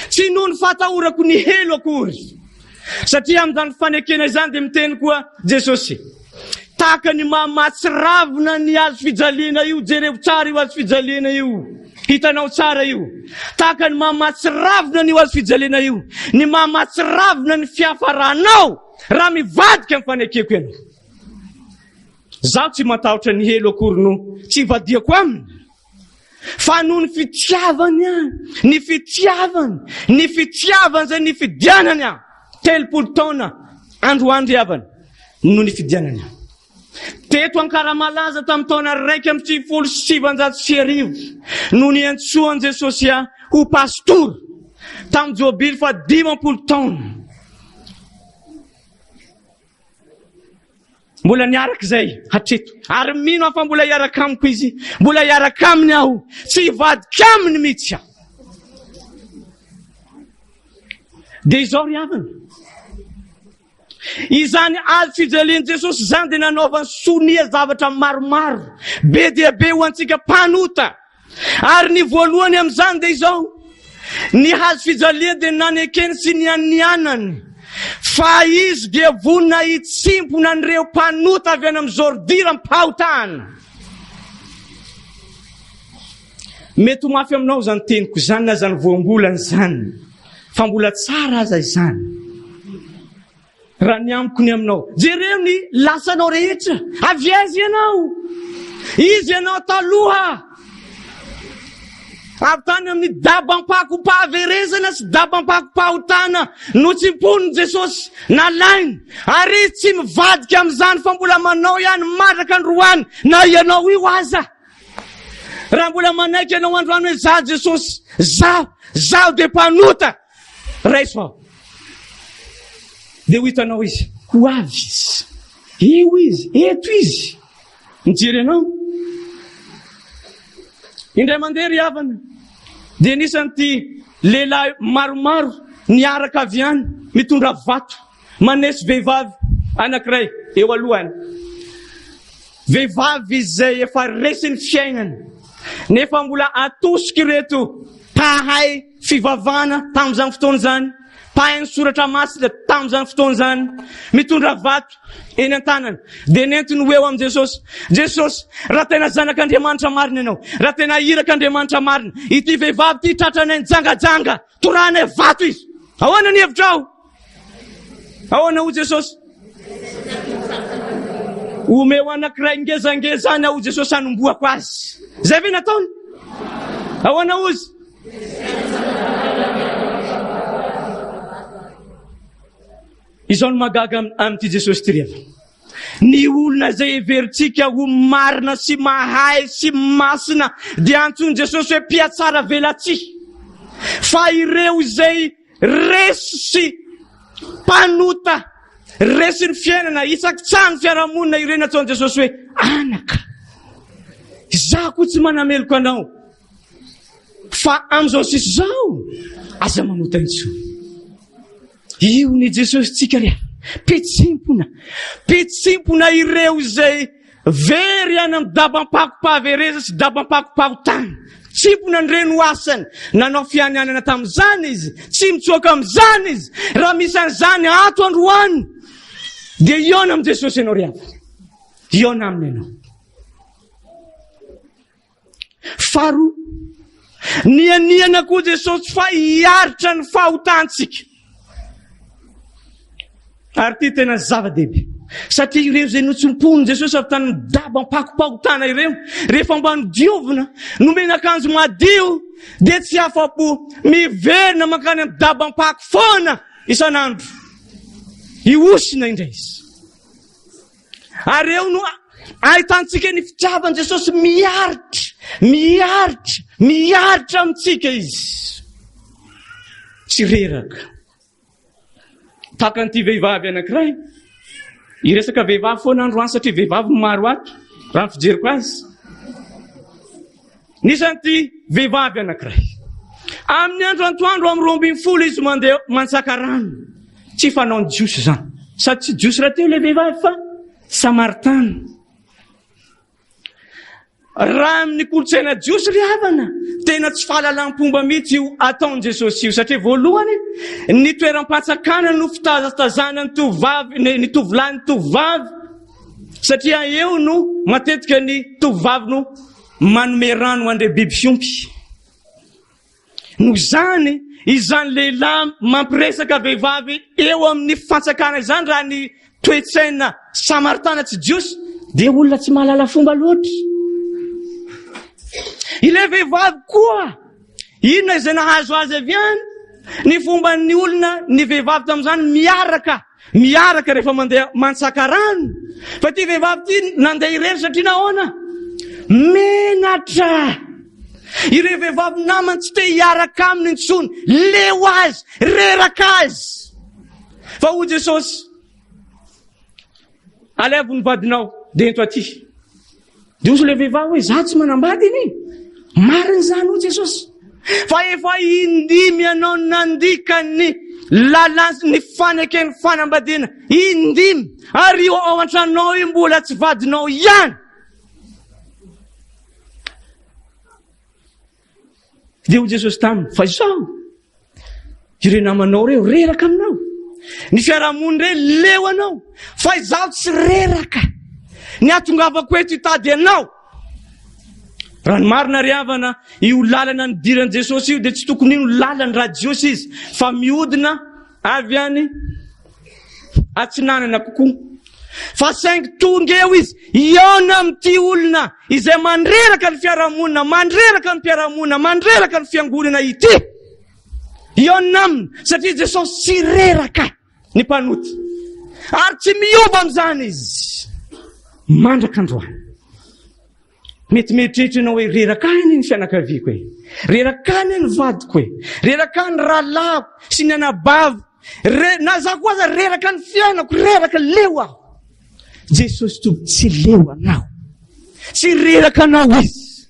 Tsy noho ny fahatahorako ny helo akory. Satria amin'izany fanekena izany dia miteny koa Jesosy. Tahaka ny maha-mahatsiravina ny hazo fijaliana io, jereo tsara io hazo fijaliana io. Hitanao tsara io. Tahaka ny maha-mahatsiravina an'io hazo fijaliana io, ny maha-mahatsiravina ny fiafaranao raha mivadika amin'ny fanekeko ianao. Zaho tsy matahotra ny helo akory no tsy ivadiako aminy. Fa noho ny fitiavany ahy, ny fitiavany, ny fitiavany izay nifidianany ahy, 30 taona androany ry havana no nifidianany ahy. Teto Ankaramalaza tamin'ny taona 1991 no niantsoan'i Jesosy ahy ho pastora tamin'ny jobily faha 50 taona. Mbola niaraka izay hatreto. Ary mino aho fa mbola hiaraka amiko izy. Mbola hiaraka aminy aho. Tsy hivadika aminy mihitsy aho. Dia izao ry havana. Izany hazo fijalian'i Jesosy izany dia nanaovany sonia zavatra maromaro be dia be ho antsika mpanota. Ary ny voalohany amin'izany dia izao, ny hazo fijaliana dia nanekeny sy nianianany fa izy dia vonona hitsimpona an'ireo mpanota avy any amin'ny zoridiram-pahotana. Mety ho mafy aminao izany teniko izany na izany voambolana izany, fa mbola tsara aza izany. Raha ny amiko ny aminao. Jereo ny lasanao rehetra. Avy aiza ianao? Iza ianao taloha? Avy tany amin'ny dabam-pakom-pahaverezana sy dabam-pakom-pahotana notsimponin'i Jesosy, nalainy, ary Izy tsy mivadika amin'izany fa mbola manao ihany mandraka androany na ianao io aza. Raha mbola manaiky ianao androany hoe za Jesosy, zaho, zaho dia mpanota. Raiso aho. Dia ho hitanao izy. Ho avy izy. Eo izy, eto izy. Mijery anao. Indray mandeha ry havana, dia anisan'ity lehilahy maromaro niaraka avy any mitondra vato manesy vehivavy anankiray eo alohany. Vehivavy izay efa resin'ny fiainana, nefa mbola atosika ireto mpahay. fivavahana tamin'izany fotoana izany, mpahay ny soratra masina tamin'izany fotoana izany, mitondra vato eny an-tanany, dia nentiny ho eo amin'i Jesosy. Jesosy, raha tena zanak'Andriamanitra marina ianao, raha tena irak'Andriamanitra marina, ity vehivavy ity tratranay nijangajanga, torahanay vato izy. Ahoana ny hevitrao? Ahoana hoy Jesosy? Omeo anankiray ngezangeza any aho Jesosy hanombohako azy. Zay ve nataony? Ahoana hozy? Izao no mahagaga amin'ity Jesosy ity ry havana. Ny olona izay heverintsika ho marina sy mahay sy masina dia antsoin'i Jesosy hoe mpihatsara velatsihy. Fa ireo izay resy sy mpanota, resin'ny fiainana, isakitsahan'ny fiarahamonina ireny antsoin'i Jesosy hoe anaka. Izaho koa tsy manameloka anao. Fa amin'izao sisa izao, aza manota intsony. Io ny Jesosintsika ry mpitsimpona, mpitsimpona ireo izay very any amin'ny dabam-pakom-pahavereza sy dabam-pakom-pahotana. Tsimpona an'ireny ho asany. Nanao fianianana tamin'izany izy. Tsy mitsoaka amin'izany izy. Raha misy an'izany ato androany, dia hihaona amin'i Jesosy ianao ry havana. Hihaona aminy ianao. Faharoa, nianiana koa Jesosy fa hiaritra ny fahotantsika. Ary ity tena zava-dehibe. Satria ireo izay notsimponin'i Jesosy avy tany dabam-pakom-pahotana ireo, rehefa mba nodiovina, nomena akanjo madio, dia tsy afa-po miverina mankany amin'ny dabam-pako foana isan'andro. Ihosina indray izy. Ary eo no ahitantsika ny fitiavan'i Jesosy miaritra, miaritra, miaritra amintsika izy. Tsy reraka. Tahaka an'ity vehivavy anankiray. Hiresaka vehivavy foana androany satria vehivavy no maro ato, raha ny fijeriko azy. Nisy an'ity vehivavy anankiray. Amin'ny andro antoandro amin'ny 12 izy mandeha mantsaka rano. Tsy fanaon'ny Jiosy izany. Sady tsy Jiosy rahateo ilay vehivavy fa Samaritana. Raha amin'ny kolontsaina jiosy ry havana, tena tsy fahalalam-pomba mihitsy io ataon'i Jesosy io, satria voalohany, ny toeram-pantsakana no fitazatazana ny tovovavy, ny tovolahy ny tovovavy, satria eo no matetika ny tovovavy no manome rano ho an'ireo biby fiompy. Noho izany, izany lehilahy mampiresaka vehivavy eo amin'ny fantsakana izany raha ny toe-tsaina samaritana tsy jiosy dia olona tsy mahalala fomba loatra. Ilay vehivavy koa, inona izay nahazo azy avy any? Ny fomban'ny olona, ny vehivavy tamin'izany miaraka Miaraka rehefa mandeha mantsaka rano. Fa ity vehivavy ity nandeha irery satria nahoana? Menatra. Ireo vehivavy namany tsy te hiaraka aminy intsony. Leo azy, reraka azy. Fa hoy Jesosy, alaivo ny vadinao dia ento aty. Dia hozy ilay vehivavy hoe, za tsy manambady anie. Marina izany hoy Jesosy. Fa efa indimy ianao nandika ny lalàna ny faneken'ny fanambadiana. Indimy. Ary io ao an-tranonao io mbola tsy vadinao ihany. Dia hoy Jesosy taminy, fa izao, ireo namanao ireo reraka aminao. Ny fiarahamonina ireo leo anao. Fa izaho tsy reraka. Ny hatongavako eto hitady anao. Raha ny marina ry havana, io lalana nidiran'i Jesosy io dia tsy tokony io lalany raha Jiosy izy, fa mihodina avy any atsinanana kokoa. Fa saingy tonga eo izy, hihaona amin'ity olona izay mandreraka ny fiarahamonina, mandreraka ny mpiarahamonina, mandreraka ny fiangonana ity. Hihaona aminy, satria Jesosy tsy reraka ny mpanota. Ary tsy miova amin'izany izy. Mandraka androany. Mety mieritreritra ianao hoe reraka ahy anie ny fianakaviako e. Reraka ahy anie ny vadiko e. Reraka ahy ny rahalahiko sy ny anabaviko. Re, na za koa aza reraka ny fiainako, reraka, leo aho. Jesosy Tompo tsy leo anao. Tsy reraka anao izy.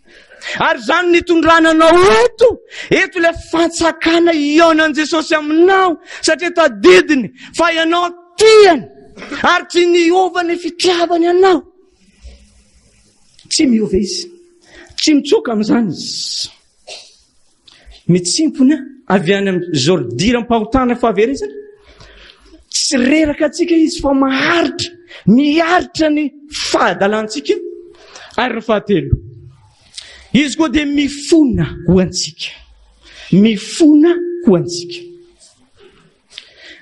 Ary izany nitondrana anao eto, eto ilay fantsakana hihaonan'i Jesosy aminao, satria tadidiny fa ianao tiany ary tsy niova ny fitiavany anao. Tsy miova izy. Tsy mitsoka amin'izany izy. Mitsimpona avy any amin'ny zoridiram-pahotana fahaverezana. Tsy reraka antsika izy fa maharitra, miaritra ny fahadalantsika. Ary ny fahatelo, izy koa dia mifona ho antsika. Mifona ho antsika.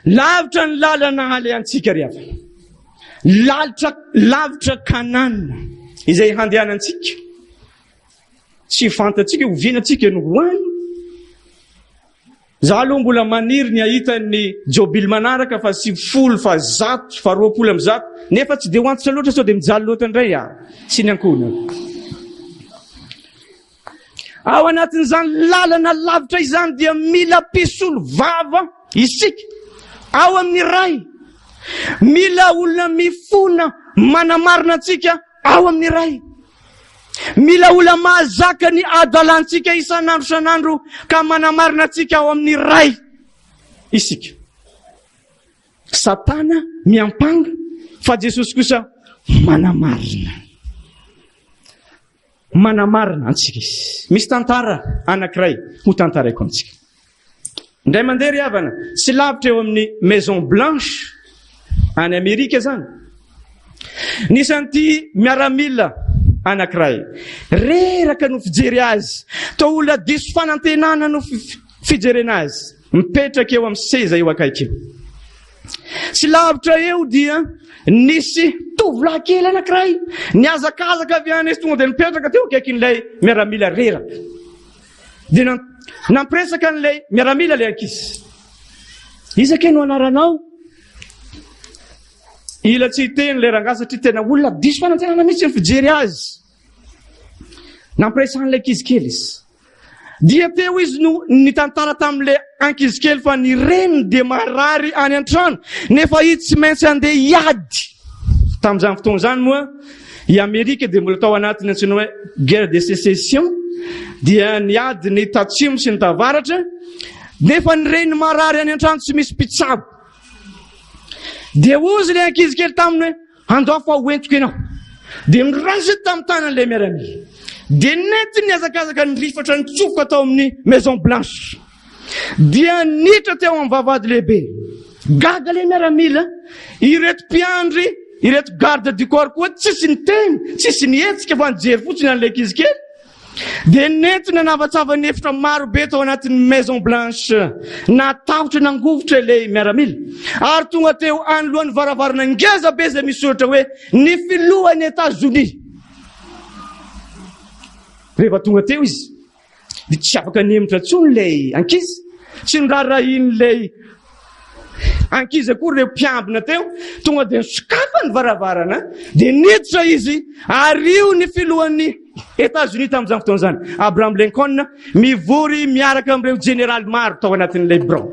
Lavitra ny lalana halehantsika ry havana. Lalitra, lavitra Kanana izay handehanantsika. Tsy fantatsika oviana tsika no ho any. Za aloha mbola maniry ny hahita ny jobily manaraka fa 90 fa 100 fa 120 nefa tsy dia ho antitra loatra sao dia mijaly loatra indray aho sy ny ankohonako. Ao anatin'izany lalana lavitra izany dia mila mpisolo vava isika ao amin'ny Ray. Mila olona mifona manamarina antsika ao amin'ny Ray. Mila olona mahazaka ny adalantsika isan'andro isan'andro ka manamarina antsika ao amin'ny Ray isika. Satana miampanga fa Jesosy kosa manamarina. Manamarina antsika izy. Misy tantara anankiray ho tantaraiko amintsika. Indray mandeha ry havana, tsy lavitra eo amin'ny Maison Blanche any Amerika izany. Nisy an'ity miaramila anankiray. Reraka no fijery azy. Toa olona diso fanantenana no fijerena azy. Mipetraka eo amin'ny seza eo akaiky eo. Tsy lavitra eo dia nisy tovolahy kely anankiray nihazakazaka avy any izy tonga dia nipetraka teo akaikin'ilay miaramila reraka. Dia nampiresaka an'ilay miaramila ilay ankizy. Iza kay no anaranao? Ila tsy hiteny ilay rangahy satria tena olona diso fanantenana mihitsy ny fijery azy. Nampiresahan'ilay ankizy kely izy. Dia teo izy no nitantara tamin'ilay ankizy kely fa ny reniny dia marary any an-trano nefa izy tsy maintsy handeha hiady. Tamin'izany fotoana izany moa i Amerika dia mbola tao anatin'ny antsoina hoe guerre de sécession, dia niady ny tatsimo sy ny tavaratra, nefa ny reniny marary any an-trano tsy misy mpitsabo. Dia hozy ilay ankizy kely taminy hoe Andao fa ho entiko ianao. Dia noraisiny tamin'ny tanan'ilay miaramila. Dia nentiny nihazakazaka nirifatra nitsofoka tao amin'ny Maison Blanche. Dia niditra teo amin'ny vavahady lehibe. Gaga ilay miaramila, ireto mpiandry, ireto garde du corps koa tsisy niteny, tsisy nihetsika fa nijery fotsiny an'ilay ankizy kely. Dia nentina nanavatsavan'ny ny efitra maro be tao anatin'ny Maison Blanche. Natahotra nangovitra ilay miaramila ary tonga teo anoloan'ny varavarana ngeza be izay misy soratra hoe ny filohan'i Etazonia. Rehefa tonga teo izy dia tsy afaka nihemotra intsony ilay ankizy, tsy noraharahian'ilay ankizy akory ireo mpiambina teo, tonga dia nisokafa ny varavarana dia niditra izy ary io ny filohan'ny Etazonia tamin'izany fotoana izany, Abraham Lincoln, mivory miaraka amin'ireo jeneraly maro tao anatin'ilay birao.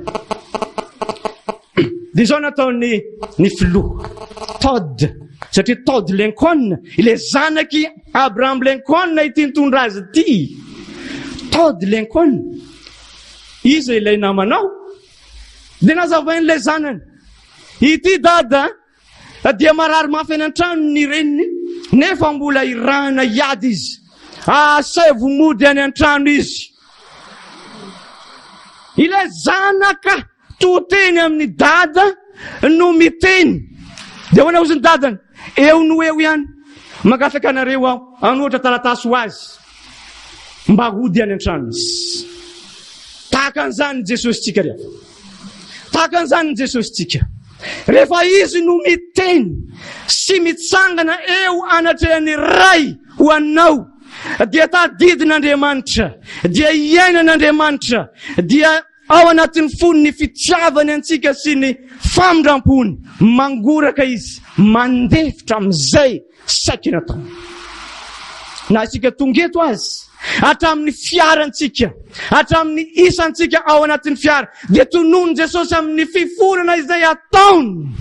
Dia izao nataon'ny ny filoha Todd, satria Todd Lincoln, ilay zanak'i Abraham Lincoln ity nitondra azy ity. Todd Lincoln, iza ilay namanao? Dia nazavain'ilay zanany, ity dada dia marary mafy any an-trano ny reniny, nefa mbola irahana hiady izy. Asaivo mody any an-trano izy. Ilay zanaka to teny amin'ny dada no miteny. Dia ahoana hozy ny dadany? Eo no eo ihany. Mangataka anareo aho hanoatra taratasy ho azy mba hody any an-trano izy. Tahaka an'izany ny Jesosintsika ry havana. Tahaka an'izany ny Jesosintsika. Rehefa Izy no miteny sy mitsangana eo anatrehan'ny Ray ho anao, dia tadidin'Andriamanitra, dia iainan'Andriamanitra, dia ao anatin'ny fony ny fitiavany antsika sy ny famindrampony. Mangoraka Izy, mandefitra amin'izay Saika nataony. Na isika tonga eto aza, hatramin'ny fiarantsika, hatramin'ny isantsika ao anatin'ny fiara, dia tonon'i Jesosy amin'ny fifonana izay ataony.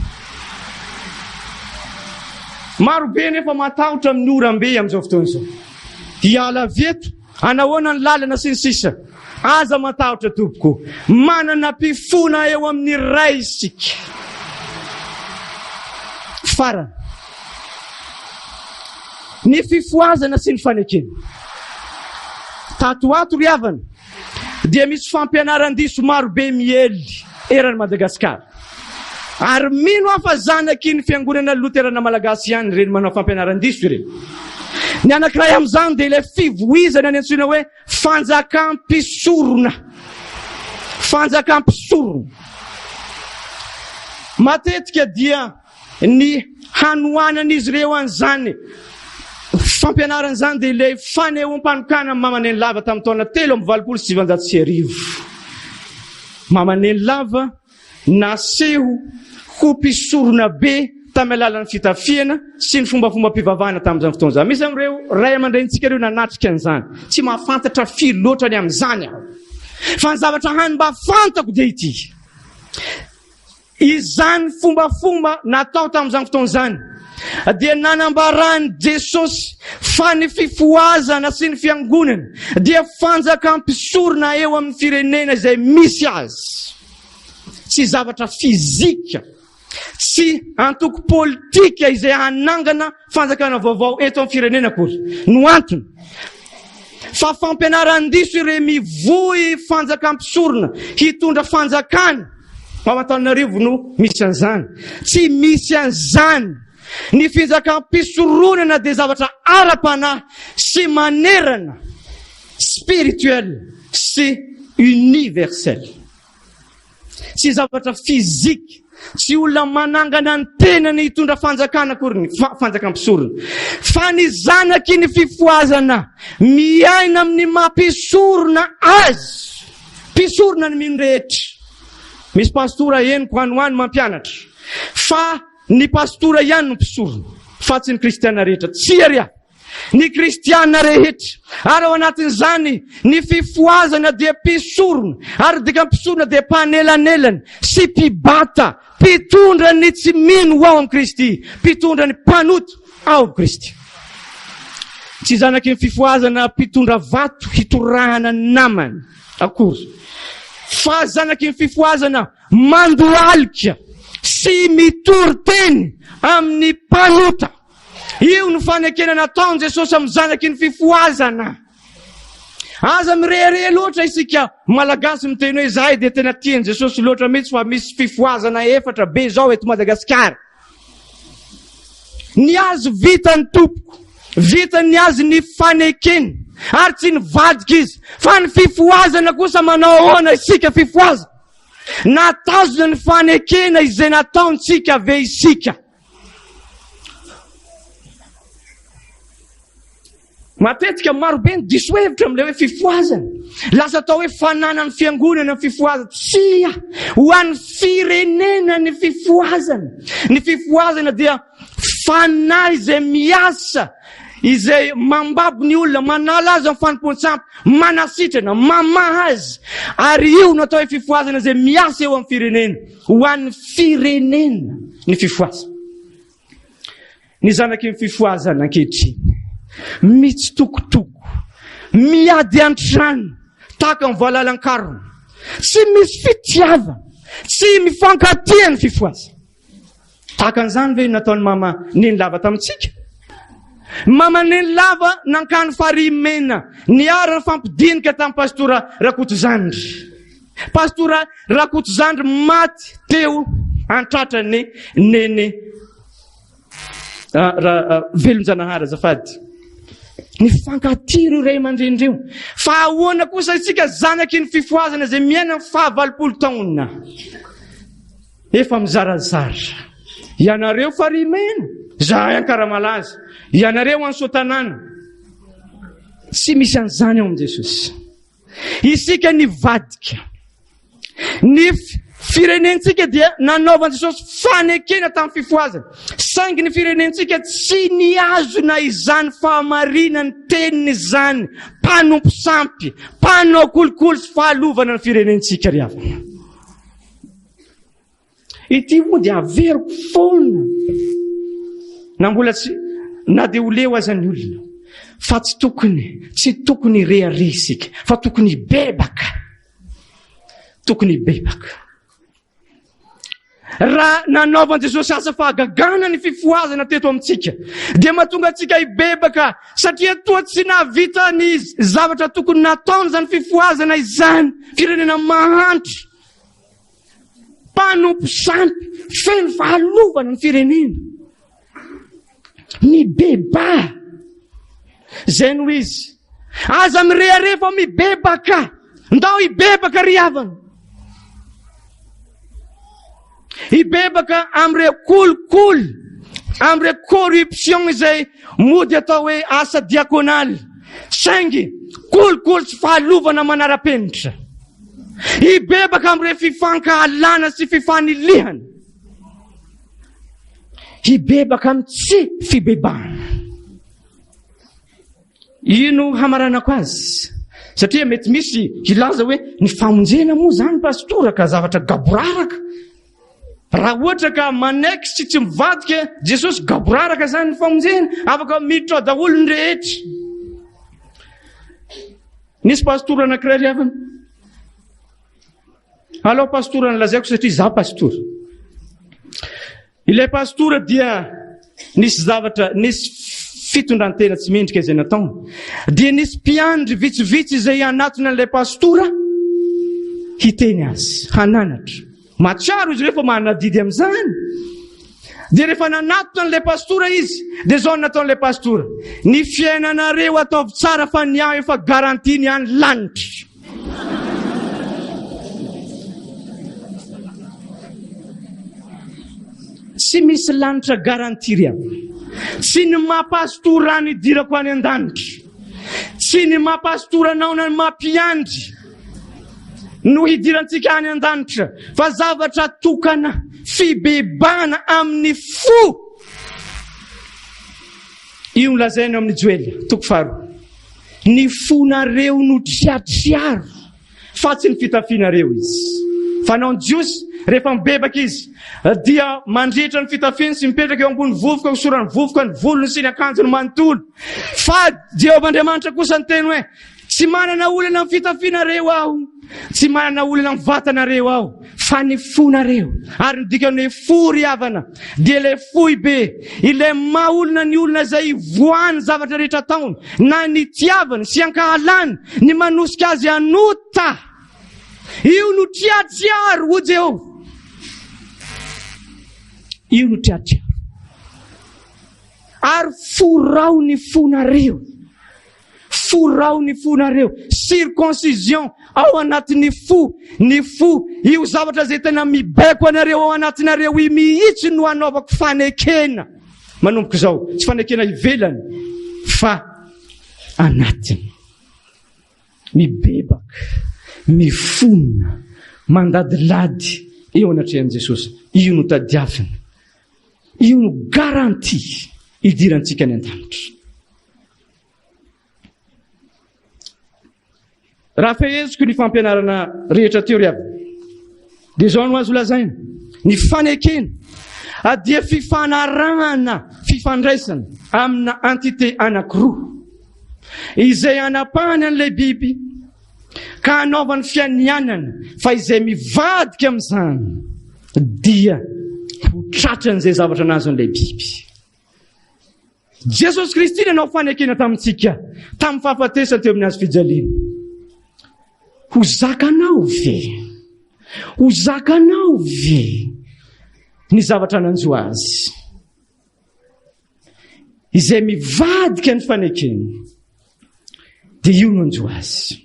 Maro be nefa matahotra amin'ny oram-be amin'izao fotoana izao. Hiala avy eto, anahoana ny lalana sy ny sisa. Aza matahotra tompoko, manana mpifona eo amin'ny Ray isika. Farany, ny fifohazana sy ny fanekena. Tato ho ato ry havana, dia misy fampianaran-diso marobe miely eran'i Madagasikara. Ary mino aho fa zanaky ny fiangonana loterana malagasy ihany ireny manao fampianaran-diso ireny. Ny anankiray amin'izany dia ilay fivoizana ny antsoina hoe fanjakam-pisorona. Fanjakam-pisorona. Matetika dia Ny hanohanan'izy ireo an'izany fampianarana izany dia ilay fanehoam-panokana Mama Nenilava tamin'ny taona 1983. Mama Nenilava naseho ho mpisorona be tamin'ny alalan'ny fitafiana sy ny fombafombam-pivavahana tamin'izany fotoana izany. Misy amin'ireo ray aman-drenintsika ireo nanatrika an'izany. Tsy mahafantatra firy loatra ny amin'izany aho. Fa ny zavatra hany mba fantako dia ity. Izany fombafomba natao tamin'izany fotoana izany dia nanambaran'i Jesosy fa ny fifohazana sy ny fiangonana dia fanjakam-pisorona eo amin'ny firenena izay misy azy. Tsy zavatra fizika, tsy antoko politika izay hanangana fanjakana vaovao eto amin'ny firenena akory no antony fa fampianaran-diso ireo mivoy fanjakam-pisorona hitondra fanjakana ao Antananarivo no misy an'izany. Tsy misy an'izany. Ny finjakam-pisoronana dia zavatra ara-panahy sy manerana, spirituel sy universel. Tsy zavatra physique, tsy olona manangana ny tenany hitondra fanjakana akory ny fanjakam-pisorona. Fa ny zanaky ny fifohazana miaina amin'ny maha mpisorona azy. Mpisorona ny mino rehetra. Misy pastora henoko any ho any mampianatra fa ny pastora ihany no mpisorona fa tsy ny kristiana rehetra. Tsia ry ahy. Ny kristiana rehetra. Ary ao anatin'izany, ny fifohazana dia mpisorona, ary ny dikan'ny mpisorona dia mpanelanelana sy mpibata, mpitondra ny tsy mino ho ao amin'i Kristy, mpitondra ny mpanota ao amin'i Kristy. Tsy zanaky ny fifohazana mpitondra vato hitorahana ny namany akory, fa zanaky ny fifohazana mandohalika sy mitory teny amin'ny mpanota. Io no fanekena nataon'i Jesosy amin'ny zanaky ny fifohazana. Aza mirehareha loatra isika Malagasy miteny hoe izahay dia tena tian'i Jesosy loatra mihitsy fa misy fifohazana efatra be izao eto Madagasikara. Ny azy vitany tompoko, vitany ny azy ny fanekena ary tsy nivadika izy fa ny fifohazana kosa manao ahoana isika fifohazana? Natazona ny fanekena izay nataontsika ve isika? Matetika maro be ny diso hevitra amin'ilay hoe fifohazana. Lasa atao hoe fananan'ny fiangonana ny fifohazana. Tsia! Ho an'ny firenena ny fifohazana. Ny fifohazana dia fanahy izay miasa, izay mambabo ny olona, manala azy amin'ny fanompoan-tsampy, manasitrana, mamaha azy. Ary io no atao hoe fifohazana izay miasa eo amin'ny firenena. Ho an'ny firenena ny fifohazana. Ny zanaky ny fifohazana ankehitriny, mitsitokotoko, miady an-trano tahaka ny valalan-karona, tsy misy fitiavana, tsy mifankatia ny fifohazana. Tahaka an'izany ve nataon'i Mama Nenilava tamintsika? Mama Nenilava nankany Farihimena niara-nifampidinika tamin'ny Pastora Rakotozandry. Pastora Rakotozandry maty teo an-tratran'ny Neny Velonjanahary azafady. Nifankatia ireo ray aman-dreny ireo. Fa ahoana kosa isika zanaky ny fifohazana izay miaina ny fahavalopolo taona? Efa mizarazara. Ianareo Farihimena, izahay Ankaramalaza, ianareo any Soatanàna. Tsy misy an'izany ao amin'i Jesosy. Isika nivadika. Ny firenentsika dia nanaovan'i Jesosy fanekena tamin'ny fifohazana. Saingy ny firenentsika tsy nihazona izany fahamarinan'ny teniny izany. Mpanompo sampy, mpanao kolikoly sy fahalovana ny firenentsika ry havana. Ity moa dia averiko foana na mbola tsy na dia ho leo aza ny olona fa tsy tokony tsy tokony hirehareha isika fa tokony hibebaka. Tokony hibebaka. Raha nanaovan'i Jesosy asa fahagagana ny fifohazana teto amintsika, dia mahatonga antsika hibebaka satria toa tsy nahavita ny zavatra tokony nataony izany fifohazana izany. Firenena mahantra, mpanompo sampy, feno fahalovana ny firenena. Mibebaha. Izay no izy. Aza mirehareha fa mibebaka. Ndao hibebaka ry havana. Hibebaka amin'ireo kolikoly, amin'ireo corruption izay mody atao hoe asa diakonaly. Saingy kolikoly sy fahalovana manara-penitra. Hibebaka amin'ireo fifankahalana sy fifanilihana. Hibebaka amin'ny tsy fibebahana. Io no hamaranako azy. Satria mety misy hilaza hoe ny famonjena moa zany pastora ka zavatra gaboraraka. Raha ohatra ka manaiky sy tsy mivadika Jesosy gaboraraka zany ny famonjena, afaka miditra ao daholo ny rehetra. Nisy pastora anankiray ry havana. Alao pastora no lazaiko satria za pastora. Ilay pastora dia nisy zavatra, nisy fitondran-tena tsy mendrika izay nataony. Dia nisy mpiandry vitsivitsy izay hanatona an'ilay pastora hiteny azy, hananatra. Mahatsiaro izy ireo fa manana adidy amin'izany. Dia rehefa nanatona an'ilay pastora izy, dia izao no nataon'ilay pastora. Ny fiainanareo ataovy tsara fa ny ahy efa garantie ny any lanitra. Tsy misy lanitra garantie ry havana. Tsy ny maha pastora any idirako any an-danitra. Tsy ny maha pastora anao na ny maha mpiandry no hidirantsika any an-danitra fa zavatra tokana fibebahana amin'ny fo. Io no lazainy ao amin'ny Joela, toko faharoa. Ny fonareo no triatriaro, fa tsy ny fitafianareo izy. Fanaon'ny Jiosy, rehefa mibebaka izy, dia mandrehitra ny fitafiany sy mipetraka eo ambony vovoka, hosorany vovoka ny volony sy ny akanjony manontolo. Fa Jehovah Andriamanitra kosa niteny hoe, Tsy manana olana amin'ny fitafianareo aho, tsy manana olana amin'ny vatanareo aho, fa ny fonareo. Ary ny dikan'ny hoe fo ry havana, dia ilay foibe, ilay maha olona ny olona izay ivoahan'ny zavatra rehetra ataony, na ny itiavany sy ankahalany, ny manosika azy hanota. Io no triatriaro, hoy Jehovah. Io no triatriaro. Ary forao ny fonareo. Forao ny fonareo. Circoncision ao anatin'ny fo. Ny fo, io zavatra izay tena mibaiko anareo ao anatinareo io mihitsy no hanaovako fanekena. Manomboka izao, tsy fanekena ivelany fa anatiny. Mibebaka, mifona, mandadilady eo anatrehan'i Jesosy. Io no tadiavina. Io no garantie hidirantsika any an-danitra. Raha feheziko ny fampianarana rehetra teo ry havana, dia izao no azo lazaina, ny fanekena dia fifanarahana, fifandraisana amina entité anankiroa izay anapahany an'ilay biby ka hanaovany fianianana fa izay mivadika amin'izany dia ho tratran'izay zavatra nahazo an'ilay biby. Jesosy Kristy nanao fanekena tamintsika tamin'ny fahafatesany teo amin'ny hazo fijaliana. Ho zakanao ve? Ho zakanao ve ny zavatra nanjo azy? Izay mivadika ny fanekena dia io no hanjo azy.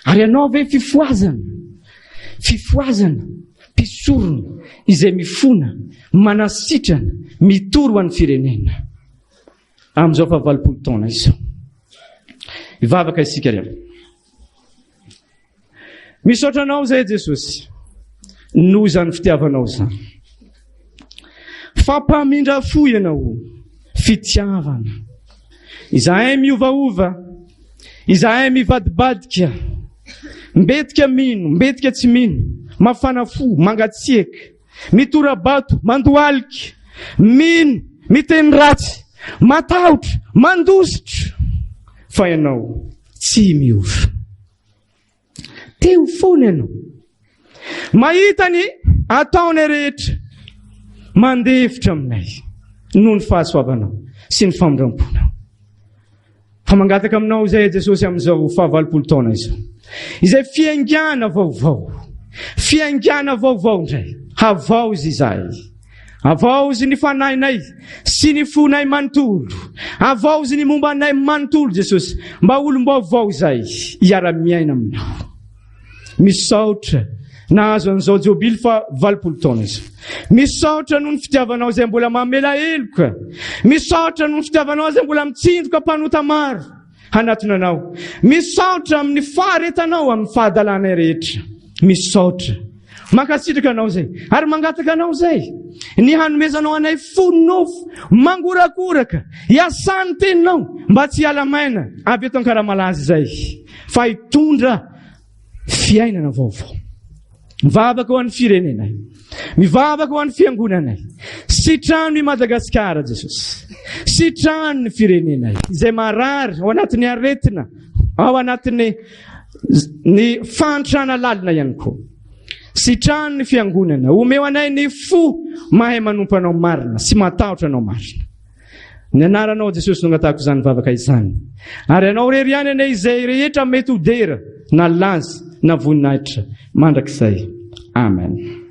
Ary ianao ve fifohazana? Fifohazana, mpisorona izay mifona, manasitrana, mitory ho an'ny firenena. Amin'izao faha 80 taona izao. Hivavaka isika ry havana. Misaotra anao izay Jesosy noho izany fitiavanao izany. Fa mpamindra fo ianao, fitiavana. Izahay miovaova, izahay mivadibadika, mbetika mino, mbetika tsy mino, mafana fo, mangatsiaka, mitora-bato, mandohalika, mino, miteny ratsy, matahotra, mandositra. Fa ianao tsy miova. Teo foana ianao. Mahita ny. Ataonay rehetra mandefitra aminay noho ny fahasoavanao sy ny famindram-ponao. Fa mangataka aminao izay Jesosy amin'izao fahavalopolo taona izao. Izay fiaingàna vaovao. Fiaingàna vaovao indray. Havaozy izahay. Havaozy ny fanahinay sy ny fonay manontolo. Havaozy ny momba anay manontolo Jesosy. Mba olom-baovao izahay hiara-miaina aminao. Misaotra nahazo an'izao jobily fa 80 taona izao. Misaotra noho ny fitiavanao izay mbola mamela heloka. Misaotra noho ny fitiavanao izay mbola mitsindroka mpanota maro hanatona anao. Misaotra amin'ny faharetanao amin'ny fahadalanay rehetra. Misaotra. Mankasitraka anao izay ary mangataka anao izay ny hanomezanao anay fo nofo mangorakoraka hiasan'ny teninao mba tsy hiala maina avy eto Ankaramalaza izay fa hitondra fiainana vaovao. Mivavaka ho an'ny firenenay. Mivavaka ho an'ny fiangonanay. Sitrano i Madagasikara, Jesosy. Sitrano ny firenenay izay marary ao anatin'ny aretina, ao anatin'ny ny fahantrana lalina ihany koa. Sitrano ny fiangonana. Omeo anay ny fo mahay manompo anao marina sy matahotra anao marina. Ny anaranao Jesosy no angatahako izany vavaka izany. Ary anao irery ihany anie izay rehetra mety ho dera na laza na voninahitra mandrakizay. Amen.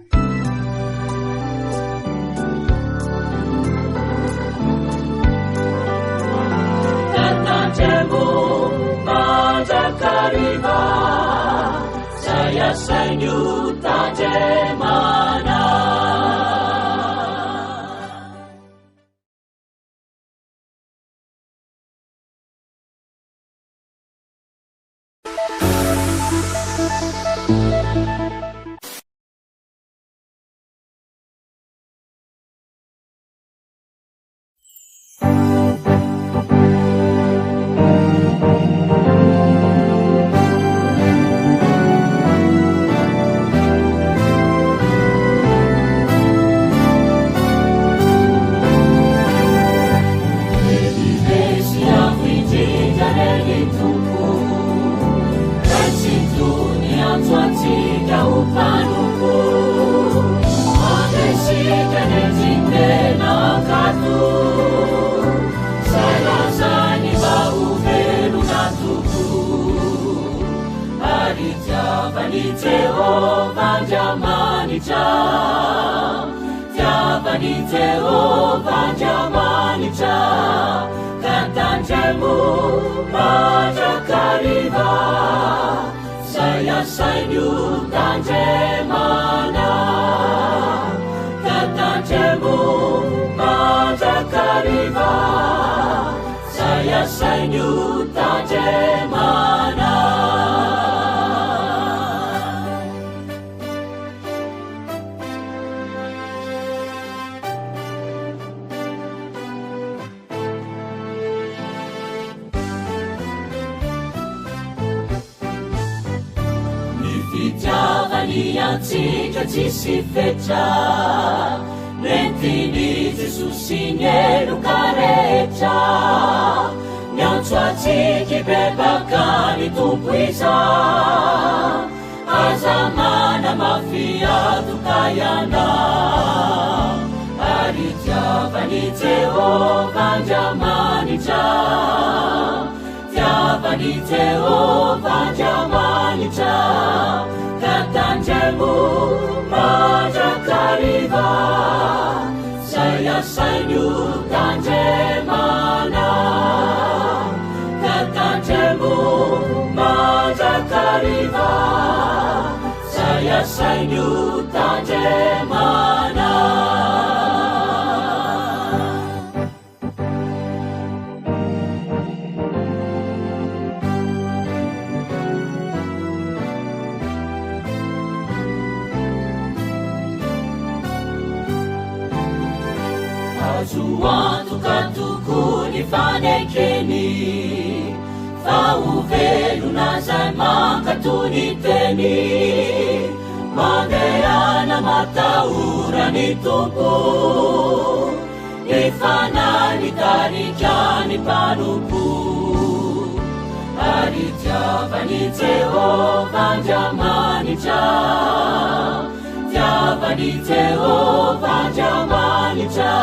Tiavan'i Jehovah Andriamanitra,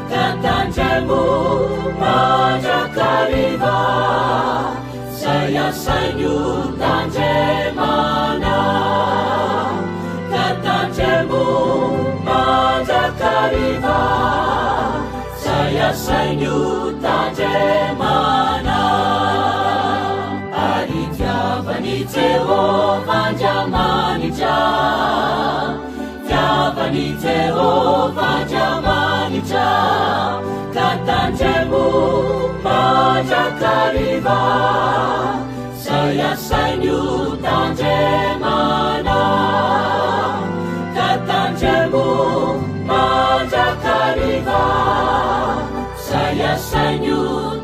ka tandremo mandrakariva, izay asainy hotandremana. Ka tandremo mandrakariva, izay asainy hotandremana. Ary tiavan'i Jehovah Andriamanitra, tiavan'i Jehovah Andriamanitra, ka tandremo mandrakariva, izay asainy hotandremana. Ka tandremo mandrakariva, izay asainy hotandremana.